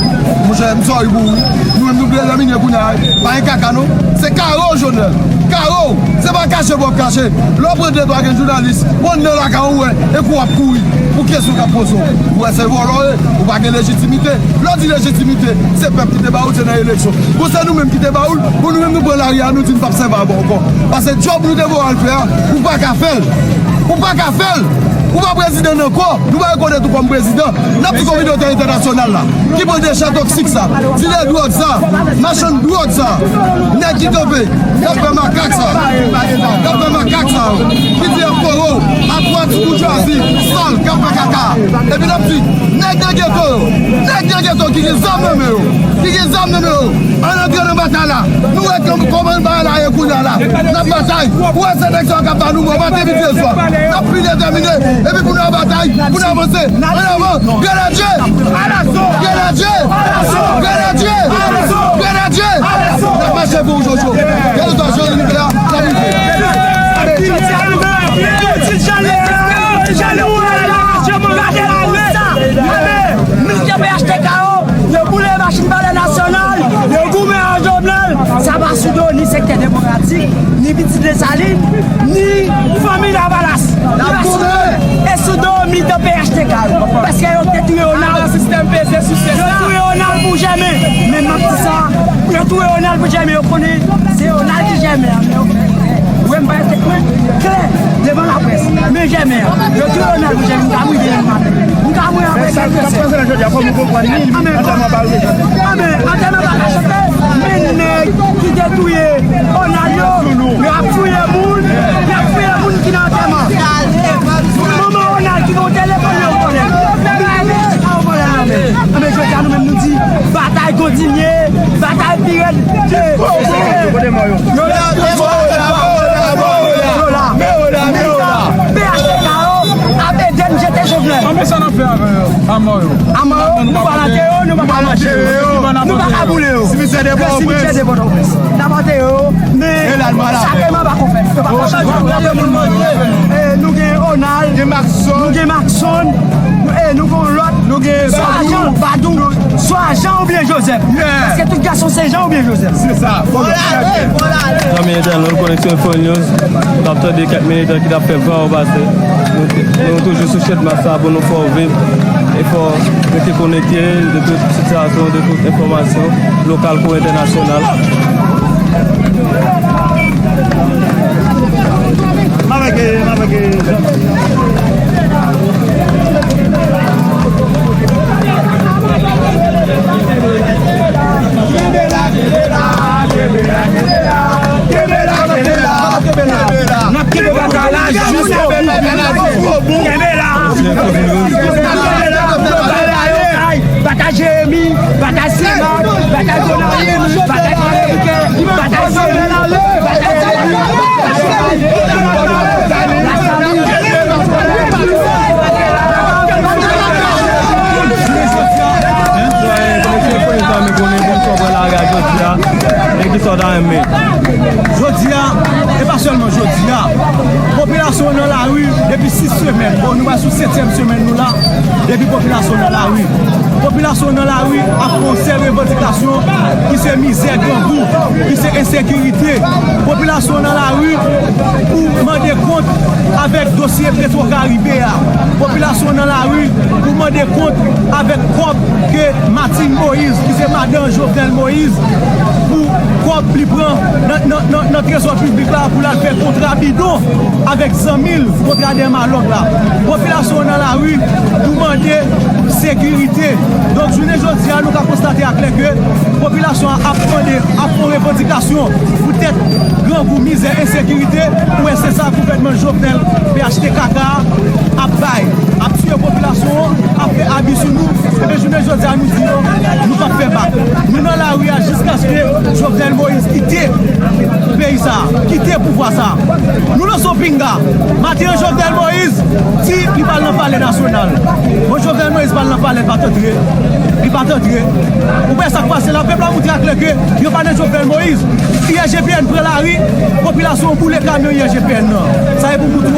Monchè, m sorry pou ou, wi. Nou menm nou pi detèmine kounye a, pa gen kaka non. Se kare w, Jovenel. Kare w. Se pa kache pou w ap kache. Lè w pran de twa grenn jounalis, w anndan lakay ou, w wè, e kou w ap kouri pou kesyon k ap poze w. Ou wè se vòlò w ye, ou pa gen lejitimite. Lè w di lejitimite, se pèp ki te ba ou l, se nan eleksyon. Bon, se nou menm ki te ba ou l, bon, nou menm nou pran lari a, nou di n p ap sèvi avè w ankò. Paske djòb nou te voye w al fè a, ou pa ka fè l. Ou pa ka fè l. Ou pa prezidan n ankò, nou pa rekonèt ou kòm prezidan. N ap di kominote entènasyonal la, ki pran dechè toksik sa, dilè dwòg sa, machann dwòg sa, nèg ki kanpe, k ap fè makak sa, k ap fè makak sa yo, ki di y ap kore w ak twa ti boujwazi sal k ap fè kaka. Epi n ap di, nèg nan geto yo, nèg nan geto ki gen zam nan men yo, ki gen zam nan men yo, ann antre nan batay la. Nou wè kòman bagay la ye kounye a la. N ap batay. Ou wè se nèg sa yo k ap ba nou mò maten, midi e swa. N ap pi detèmine. Epi pou n al batay, pou n avanse. An avan. Guerre à Dieu! Guerre à Dieu! Guerre à Dieu! Guerre à Dieu! N ap mache pou ou, Jojo. Kèlkeswa jan limit la, n ap rive. Militè P H T K yo, yo boule machin Palè Nasyonal, yo goumen ak Jovenel. Sa pa sou do ni sektè demokratik, ni pitit Desalin, ni fanmi Lavalas. Li pa sou do, e sou do militan P H T K yo. Paske yo te touye Ronald. Yo touye Ronald pou jèmen. Men m ap di sa, yo touye Ronald pou jèmen, yo konnen se Ronald ki jèmen an, men yo fè klè. Ou wè m bay tèt mwen klè devan laprès. Jèmè, yo di Ronald Jèmè, m ka mouri, m ka mouri avèk Jèmè. Anben, anben, antèman pa ka chante, men nèg ki te touye Ronald yo, y ap touye moun, y ap touye moun ki nan antèman. Manman Ronald ki gen yon telefòn yo vòlè. Li di, "Sa yo vòlè la, men." Anben, jodi a nou menm nou di, batay kontinye, batay pi rèd. Yo la, yo la, yo la, yo la. P H T K yo ap ede n jete Jovenel. Anben sa n ap fè avè yo? Amò yo. Amò yo, nou pral antere yo, nou pa ka manje yo. Nou pa ka boule yo. Simitye de Pòtoprens. Simitye de Pòtoprens. N ap antere yo, men sa tèlman pa konfèt. Yo pa konfèt. E nou gen Ronald, gen Maxon, nou gen Maxon, e nou gen lòt. Nou gen swa Jean, Badou, swa Jean oubyen Joseph. Paske tout gason se Jean oubyen Joseph. Se sa. Zanmi entènot Koneksyon Info News, n ap tande kèk militan ki t ap fè van anba tè. Nou, nou toujou sou Channmas la pou nou fè w viv e fè w rete konekte de tout sitiyasyon, de tout enfòmasyon lokal kou entènasyonal. M avèk, m avèk. N ap kenbe batay la jiska o bout. Kenbe la. Batay Jeremi, batay Senat, batay Gonayiv, batay Kwadèboukè, batay Senat, batay Senat. Jodi a, e pa sèlman jodi a, popilasyon an nan lari depi sis semèn. Bon, nou pral sou setyèm semèn nou la, depi popilasyon an nan lari. Popilasyon an nan lari ap fè yon sèl revandikasyon ki se mizè, grangou, ki se ensekirite. Popilasyon an nan lari pou mande kont avèk dosye Petro Caribe a. Popilasyon an nan lari pou mande kont avèk kòb ke Martine Moïse, ki se madan Jovenel Moïse, pou kòb li pran nan, nan, nan, nan trezò piblik la pou l al fè kontra bidon avèk zanmi l, kontra dèmalòg la. Popilasyon an nan lari pou mande sekirite. Donk, jounen jodi a, nou ka konstate aklè ke popilasyon an ap mande, ap fè revandikasyon poutèt grangou, mizè, ensekirite. Ou wè, se sa gouvènman Jovenel P H T K K a ap bay, ap tiye popilasyon an, ap fè abi sou nou. Ebyen, jounen jodi a, nou di yo, nou p ap fè bak. Nou nan lari a jiskaske Jovenel Moïse kite peyi sa a, kite pouvwa sa a. Nou lanse yon pinga. Maten an, Jovenel Moïse di li pral nan Palè Nasyonal. Bon, Jovenel Moïse pral nan palè, li pa t antre. Li pa t antre. Ou wè sa k pase la, pèp la montre aklè ke yo pa nan Jovenel Moïse. I L G P N pran lari, popilasyon an boule kamyon I L G P N nan. Sa e pou moutre w,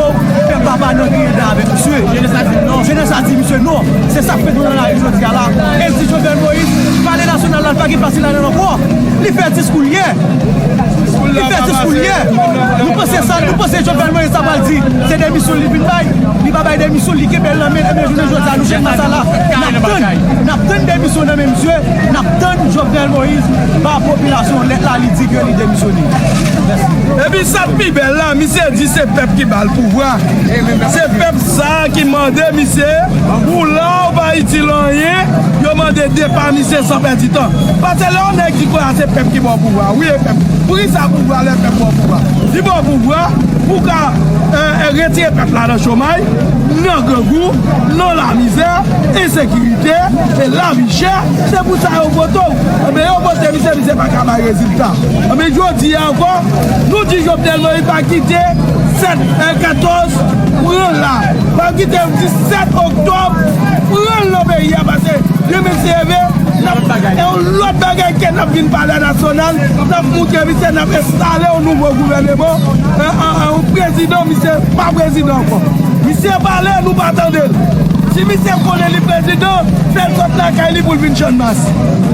pèp la pa nan griyen dan avèk misye. Jenès la di non. Jenès la di misye non. Se sa k fè nou nan lari jodi a la. E l di Jovenel Moïse, Palè Nasyonal la, l pa gen plas li ladan l ankò. Li fè diskou l yè. Li fè diskou l yè. Nou panse sa, nou panse Jovenel Moïse ta pral di se demisyon l li vin bay. Li pa bay demisyon, li kenbe l nan men l. Ebyen, jounen jodi a, nou jwenn nan sa la. N ap tann, n ap tann demisyon nan men misye. N ap tann Jovenel Moïse ba popilasyon lèt la, li di ke li demisyone. Mèsi. Epi sa k pi bèl la, misye di se pèp ki ba l pouvwa. Se pèp sa a ki mande misye, ou la, ou pa itil anyen, yo mande depa misye san pèdi tan. Paske lè yon nèg di konsa se pèp ki ba w pouvwa, wi, e pèp. Poukisa pouvwa lè pèp ba w pouvwa? Li ba w pouvwa pou w ka, e, e, retire pèp la nan chomay, nan grangou, nan lamizè, ensekirite, e lavi chè. Se pou sa yo vote w. Ebyen, yo vote misye, misye pa ka bay rezilta. Ebyen, jodi a ankò, nou di Jovenel Moïse pa kite sèt, e, katòz pran l la. Pa kite disèt oktòb pran l nan peyi a, paske demen se leve, n ap, e yon lòt bagay ke n ap vin Palè Nasyonal, n ap moutre misye, n ap enstale yon nouvo gouvèneman, e, e, e, yon prezidan, misye pa prezidan ankò. Misye pale, nou pa tande l. Si misye konnen li prezidan, fè l sot lakay li pou l vin Channmas.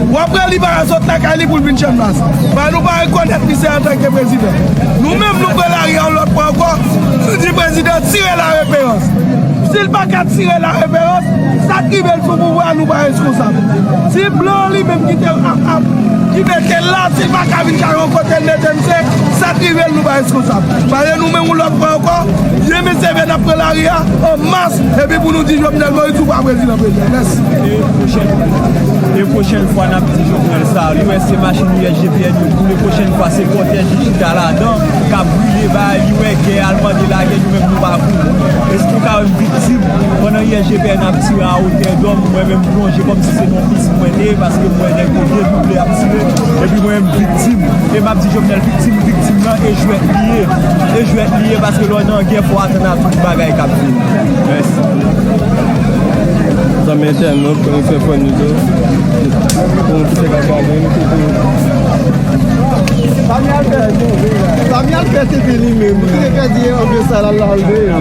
W ap wè li pa ka sot lakay li pou l vin Channmas. Paske nou pa rekonèt misye antanke prezidan. Nou menm, nou pran lari a yon lòt fwa ankò, nou di prezidan tire lareferans. Si l pa ka tire la referans, sa k rive l sou pouvwa a, nou pa reskonsab. Si blan li menm ki te ap, ap, ki mete l la, si l pa ka vin ka rankontre l mete misye, sa k rive l, nou pa reskonsab. Paske nou menm yon lòt fwa ankò, demèn se vè n ap pran lari a an mas, epi pou nou di Jovenel Moïse ou pa prezidan peyi a. Mèsi. E pwochèn, e pwochèn fwa n ap di Jovenel sa, li wè se machin U S G P N yo boule, pwochèn fwa se kòtèj li chita ladan, k ap brile bagay, li wè gè al mande lagè, nou menm nou pa pou. Èske w ka wè m viktim pandan U S G P N ap tire a wotè dòm, mwen menm plonje kòmsi se nan pis mwen te ye, paske m wè nèg yo dedouble ap tire, epi mwen menm viktim. E m ap di Jovenel viktim, viktim nan, e jwèt li ye. E jwèt li ye, paske lè w nan gè, fò w atann a tout bagay k ap vini. Mèsi. Zanmi entènot, kòm fè fò nou tou. Pou nou kite kaka nou, nou kite. Samuel Pèse te li menm. Li te pèdi anpil sa la, l al veye.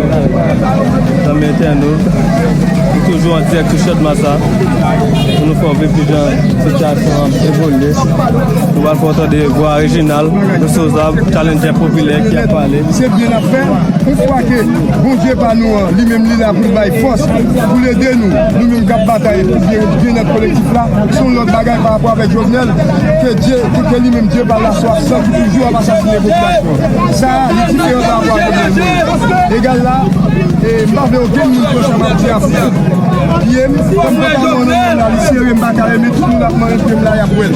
Zanmi entènot, nou toujou an dirèk sou Channmas la. Pou nou fè w viv kijan sitiyasyon an evolye. Nou pral fè w tande vwa Reginald, Sosa, challenger popilè ki ap pale. Se byen n ap fè. Yon fwa ke Bondye pa nou an, li menm li la pou l bay fòs, pou l ede nou, nou menm k ap batay pou byen, byennèt kolektif la, se yon lòt bagay pa rapò avèk Jovenel, ke Dye, ke, ke li menm Dye pa l la sou absan ki toujou ap asasinen popilasyon. Sa a, li diferan pa rapò a Jovenel Moïse. Egal la, e, m pa vle okenn moun pran sa m ap di a pou pye m, kòm papa mwen nan mwen la, li sere, m pa ka renmen tout moun ap manje pye m la, y ap wè l.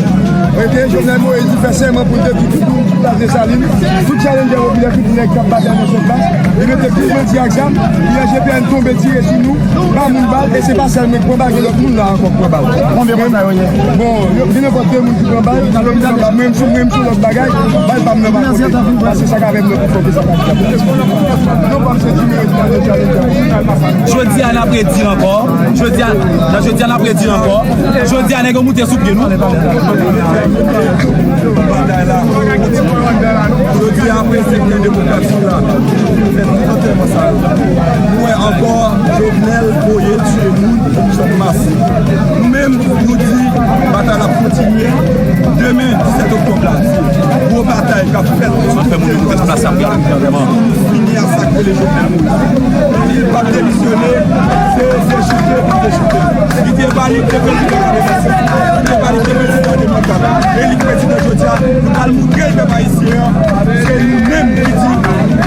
Oke, Jovenel Moïse, li fè sèman pou l detwi tout moun sou plas Desalin, tout challenger popilè, tout nèg k ap batay nan Channmas, li mete tout bandi ak zam, U S G P N tonbe tire sou nou, ba moun bal, e se pa sèl mwen k pran bal, gen lòt moun la ankò k pran bal. Konbyen moun sa yo ye? Bon, yo, gen nenpòt de moun ki pran bal, mwen menm sou, mwen menm sou lòt bagay, bal pa m nan pa kote. Paske sa k avè m nan pi fò ke sa pa m. Non, pa m se ti mwen ki pran de challenger. Jodi a, n ap redi ankò. Jodi a, nan jodi a, n ap redi ankò. Jodi a, nèg yo moute sou pye nou. Jodi a, apre sèt an demokrasi la, fè tout antèman sa yo. Nou wè ankò, Jovenel voye tiye moun, Channmas. Nou menm, nou di, batay la ap kontinye. Demen, disèt oktòb la, se gwo batay k ap fèt. Sa fè moun yo moute sou plas la pou y al redi antèman. Fini a sa k rele Jovenel Moïse. Li p ap demisyone, se dechoute pou dechoute. Li te valide depi mil nèf san katrevensenk. Li te valide depi mil nèf san katrevensenk. E li prezidan jodi a, nou pral moutre l pèp ayisyen an, se nou menm ki di,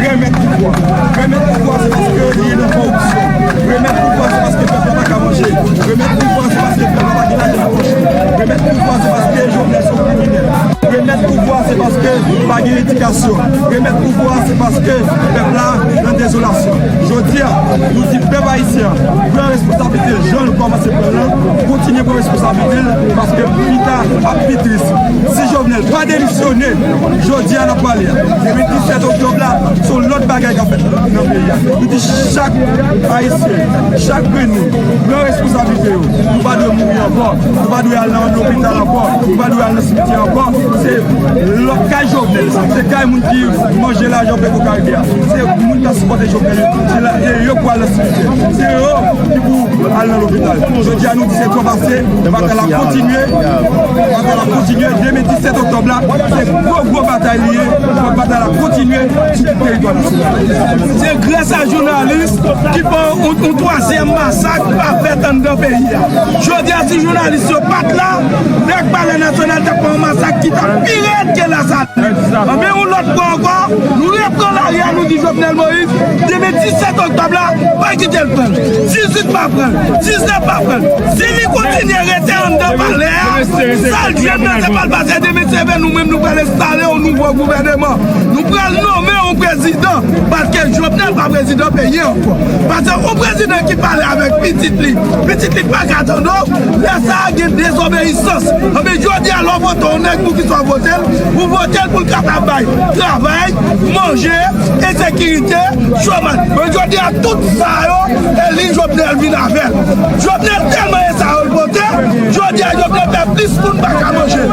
renmèt pouvwa. Renmèt pouvwa, se paske li nan kòripsyon. Renmèt pouvwa, se paske pèp la pa ka manje. Renmèt pouvwa, se paske pèp la pa gen lajan nan pòch li. Renmèt pouvwa, se paske Jovenel se yon kriminèl. Remèt pouvwa, se paske pa gen edikasyon. Remèt pouvwa, se paske pèp la nan dezolasyon. Jodi a, nou di pèp ayisyen an, pran responsablite l jan l kòmanse pran l lan, kontinye pran responsablite l, paske pita ap pi tris. Si Jovenel pa demisyone, jodi a n ap pale a, demen disèt oktòb la, se yon lòt bagay k ap fèt nan peyi a. Nou di chak ayisyen, chak grenn moun, pran responsablite yo. Nou pa dwe mouri ankò. Nou pa dwe al nan lopital ankò. Nou pa dwe al nan simityè ankò. Se lòt kay Jovenel. Se kay moun ki manje lajan Petro Caribe a. Se moun k ap sipòte Jovenel yo. Se la, e yo pou al nan simityè. Se yo ki pou al nan lopital. Jodi a nou di se twòp ase. Batay la kontinye. Batay la kontinye. Demen disèt oktòb la, se gwo, gwo batay li ye. Fòk batay la kontinye sou tout teritwa nasyonal. Se gras a jounalis ki fè yon, yon twazyèm masak pa fèt anndan peyi a. Jodi a, si jounalis yo pa t la, nèg Palè Nasyonal t ap fè yon masak ki t ap pi rèd ke Lasalin. Anben, yon lòt fwa ankò, nou repran lari a, nou di Jovenel Moïse, demen disèt oktòb la, pa kite l pran l. Dizuit pa pran l. Diznèf pa pran l. Si li kontinye rete anndan palè a, sa l jwenn nan se pa l pase demen se vre, nou menm nou pral enstale yon nouvo gouvèneman. Nou pral nonmen yon prezidan, paske Jovenel pa prezidan peyi an ankò. Paske yon prezidan ki pale avèk pitit li, pitit li pa ka tande w, lè sa a gen dezobeyisans. Anben, jodi a, lè w vote yon nèg, poukisa w vote l? Ou vote l pou l kapab bay travay, manje, ensekirite, chomaj. Men jodi a, tout sa yo, e li Jovenel vin avè l. Jovenel tèlman e sa yo l vote, jodi a, Jovenel fè plis moun pa ka manje.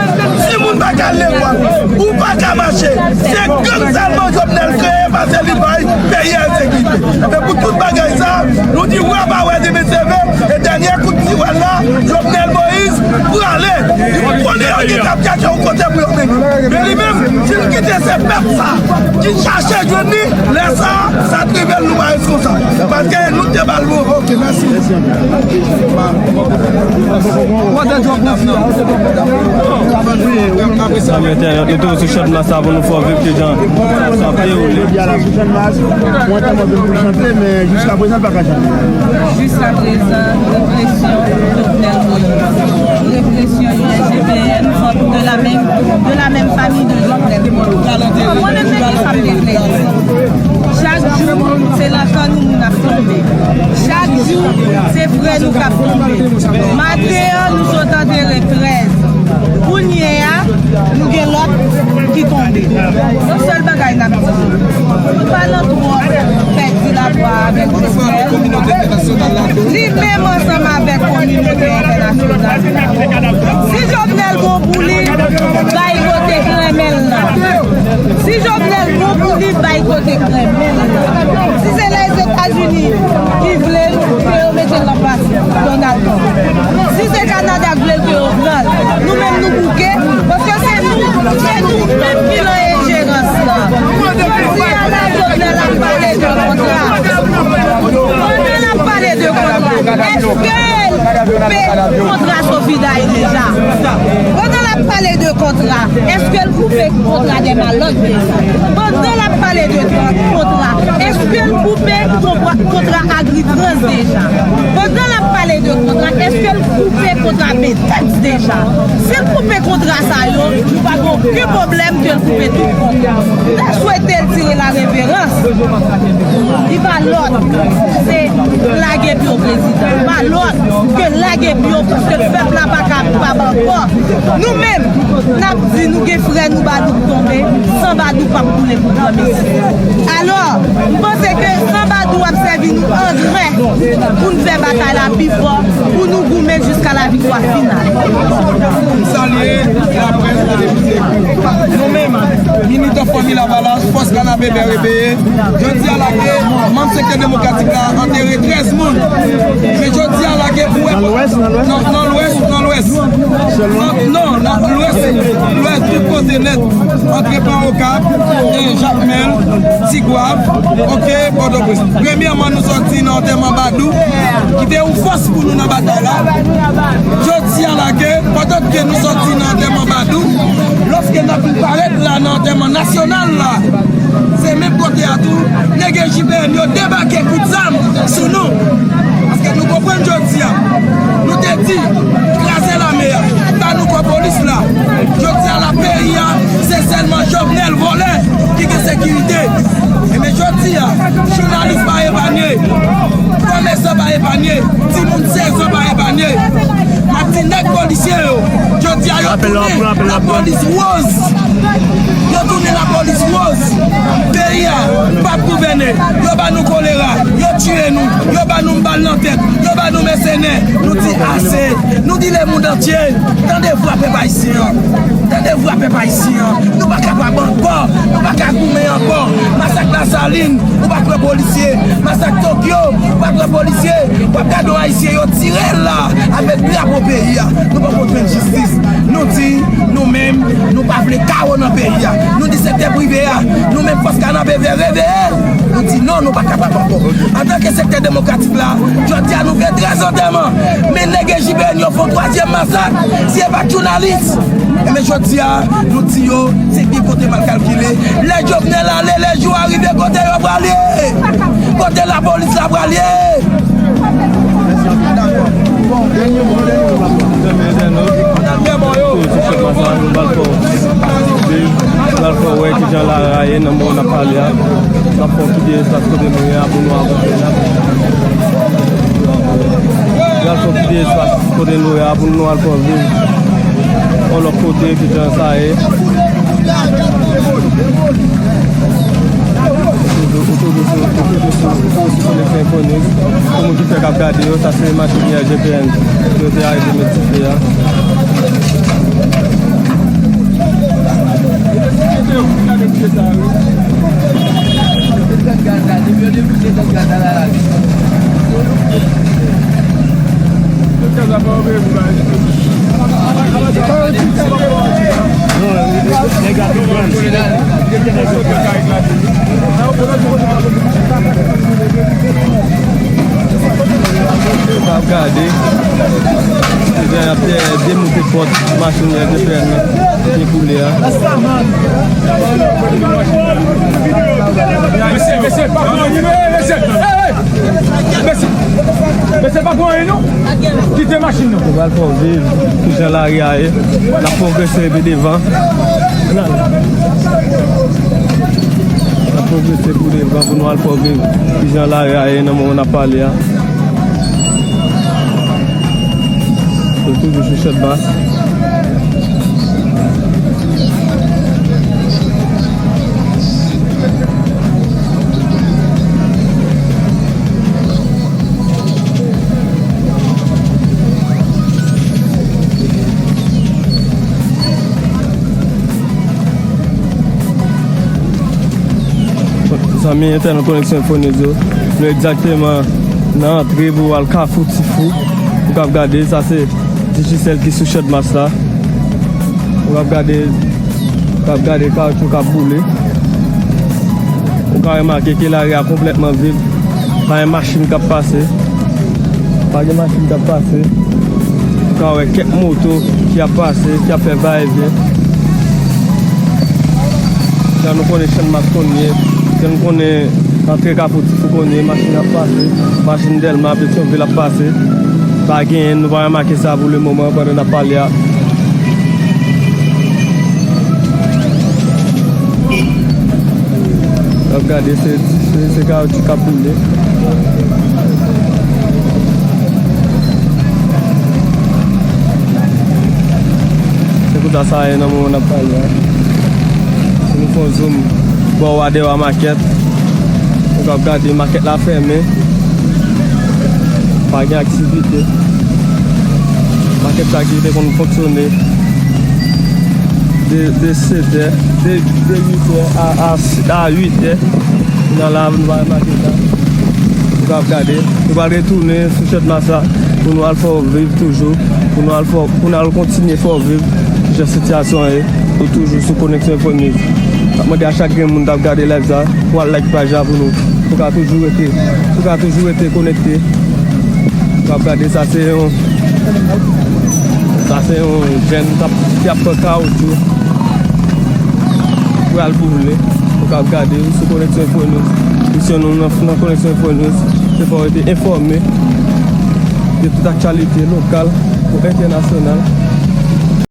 Timoun pa ka al lekòl. Ou pa ka mache. Se gang sèlman Jovenel kreye paske li bay peyi a ensekirite. Men pou tout bagay sa, nou di wè pa wè demen se vre. E dènye kout siwèl la, Jovenel Moïse prale. Li konnen yo gen k ap chache yon kote pou yo mennen. Men li menm, si l kite se pèp sa ki chache jwenn li, lè sa, sa t rive l nou pa reskonsab. Paske nou Mete bal bon, ok, mèsi. Mèsi anpil. Mwen te djòb pou fi a. Zanmi entènèt, nou toujou sou Channmas la pou nou fè w viv ki jan sa ap dewoule. Jodi a la sou Channmas, mwen te mande pou l chante, men jiska prezan l pa ka chante. Jiska prezan, represyon Jovenel Moïse. Represyon I S G P N, de la menm, de la menm famille de Jovenel Moïse. Mwen menm, men ki sa m te vle di. Chak jou, se nan kan nou moun ap tonbe. Chak jou, se frè nou k ap tonbe. Maten an, nou sot antere trèz. Kounye a, nou gen lòt ki tonbe. Yon sèl bagay n ap di, nou pa nan twòp fè dilabwa avèk Jovenel. Li menm ansanm avèk kominote entènasyonal. Si Jovenel bon pou li, bay kote k renmen l la. Si Jovenel bon pou li, bay kote k renmen l la. Si se Lèzetazini ki vle l, ke yo mete l nan plas Donald Trump. Si se Kanada k vle l, ke yo pran l. Nou menm nou bouke, paske se nou, se nou menm ki nan enjerans la. Jodi a la, Jovenel ap pale de kontra. Pandan l ap pale de kontra, èske l koupe kontra Sofi Daye deja? Pandan l ap pale de kontra, èske l koupe kontra Dèmalòt deja? Pandan l ap pale de kontra, èske l koupe kontra, kontra Agritrans deja? Pandan l ap pale de kontra, èske l koupe kontra Betex deja? Si l koupe kontra sa yo, nou pa gen okenn pwoblèm ke l koupe tout kontra. N ta swete l tire la reverans. Li pa lòt, se lage pye w prezidan. Pa lòt ke lage pye w, paske pèp la pa ka viv ankò. Nou menm, n ap di nou gen frè nou Badou k tonbe, san Badou p ap koule pou granmesi. Alò, m panse ke san Badou ap sèvi nou angren pou n fè batay la pi fò, pou nou goumen jiska laviktwa final. M salye laprès de Depite. Nou menm, militan Fanmi Lavalas, Fòs Kanapevè Reveye, jodi a la ke manm sektè demokratik la antere trèz moun. Men jodi a la ke pou wè nan Lwès, nan Lwès, nan Lwès. Non, nan Lwès, Lwès tout kote nèt. Antre pa Okap, e Jakmèl, Tigwav, oke, Pòtoprens. Premyèman, nou sòti nan antèman Badou, ki te yon fòs pou nou nan batay la. Jodi a la ke, pandan ke nou sòti nan antèman Badou, lòske n ap vin parèt la nan antèman nasyonal la, se menm kote a tou, nèg J P N yo debake kout zam sou nou. Paske nou konprann jodi a, nou te di, kraze lame a, ba nou kò polis la. Jodi a la peyi a, se sèlman Jovenel vòlè ki gen sekirite. Ebyen jodi a, jounalis pa epanye, kòmèsan pa epanye, timoun sèz an pa epanye. M ap di nèg polisye yo, jodi a yo tounen lapolis woz. Yo tounen lapolis woz. Peyi a p ap gouvène. Yo ba nou kolera. Yo tiye nou. Yo ba nou bal nan tèt. Yo ba nou mèsenè. Nou di ase. Nou di lemonn antye, tande vwa pèp ayisyen an. Tande vwa pèp ayisyen an. Nou pa kapab ankò. Nou pa ka goumen ankò. Masak Lasalin, ou pa t wè polisye. Masak Tokyo, ou pa t wè polisye. W ap gade yon ayisyen yo tire l la avèk drapo peyi a. Nou poko jwenn jistis. Nou di, nou menm, nou pa vle kawo nan peyi a. Nou di sektè prive a, nou menm Fòs Kanapevè Reveye, nou di non, nou pa kapab ankò. Antanke sektè demokratik la, jodi a nou fè trèz antèman. Men nèg J P N yo fè yon twazyèm masak. Si e pa t jounalis, men jodi a, nou di yo, se byen kote mal kalkile. Lè Jovenel ale, lè jou a rive, kote yo prale? Kote lapolis la prale? Sou Channmas la, nou pral fè w viv, nou pral fè w wè kijan lari a ye nan moman n ap pale a. N ap fè w kite espas kote nou ye a pou nou avanse. N ap, n ap fè w kite espas kote nou ye a pou nou al fè w viv yon lòt kote kijan sa ye. Ou toujou, ou toujou sou, ou toujou sou, ou toujou sou Koneksyon Infonews. Pou moun ki fèk ap gade yo, sa se machin I S G P N yo te arive met sou pye a. Pòt machin L T P N nan ki koule a. Mesye, mesye, pa pran, mesye, hey, hey! Mesye, mesye, pa pran, non. Kite machin nan. Nou pral fè w viv kijan lari a ye. N ap pwogrese pi devan. N ap pwogrese pi devan pou nou al fè w viv kijan lari a ye nan moman n ap pale a. Nou toujou sou Chadmas. Zanmi entènot Koneksyon Enfo News yo, nou egzakteman nan antre pou al Kafou Tifou. Ou k ap gade, sa se Digicel ki sou Chadmas la. Ou k ap gade, ou k ap gade kawotchou k ap boule. Ou ka remake ke lari a konplètman vid. Pa gen machin k ap pase. Pa gen machin k ap pase. Ou ka wè kèk moto ki ap pase, ki ap fè va e vyen. Jan nou konnen Channmas konn ye, jan nou konnen antre Kafou Tifou konn ye, machin ap pase, machin Dèlma, Petyonvil ap pase. Pa genyen, nou pa remake sa pou le moman, pandan n ap pale a. N ap gade, se, se, se kawotchou k ap boule. Se konsa sa ye nan moman n ap pale a. Si nou fè yon zoom bò Wadèwa Makèt, ou k ap gade makèt la fèmen. Pa gen aktivite. Makèt sa ki te konn fonksyone de, de sèt è, de, de uit è a, a, a uit è. Kounye a la, nou va remake sa. Nou k ap gade. Nou pral retounen sou Channmas la pou nou al fè w viv toujou. Pou nou al fè w, pou nou al kontinye fè w viv kijan sitiyasyon an ye. Ou toujou sou Koneksyon Enfo News. N ap mande a chak grenn moun k ap gade live sa pou al like paj la pou nou. Pou ka toujou rete, pou ka toujou rete konekte. Ou k ap gade sa se yon, sa se yon jèn k ap, ki ap pran kawotchou pou al boule. Ou k ap gade, ou sou Koneksyon Enfo News. Misyon nou nan, nan Koneksyon Enfo News, se fè w rete enfòme de tout aktyalite lokal kou entènasyonal.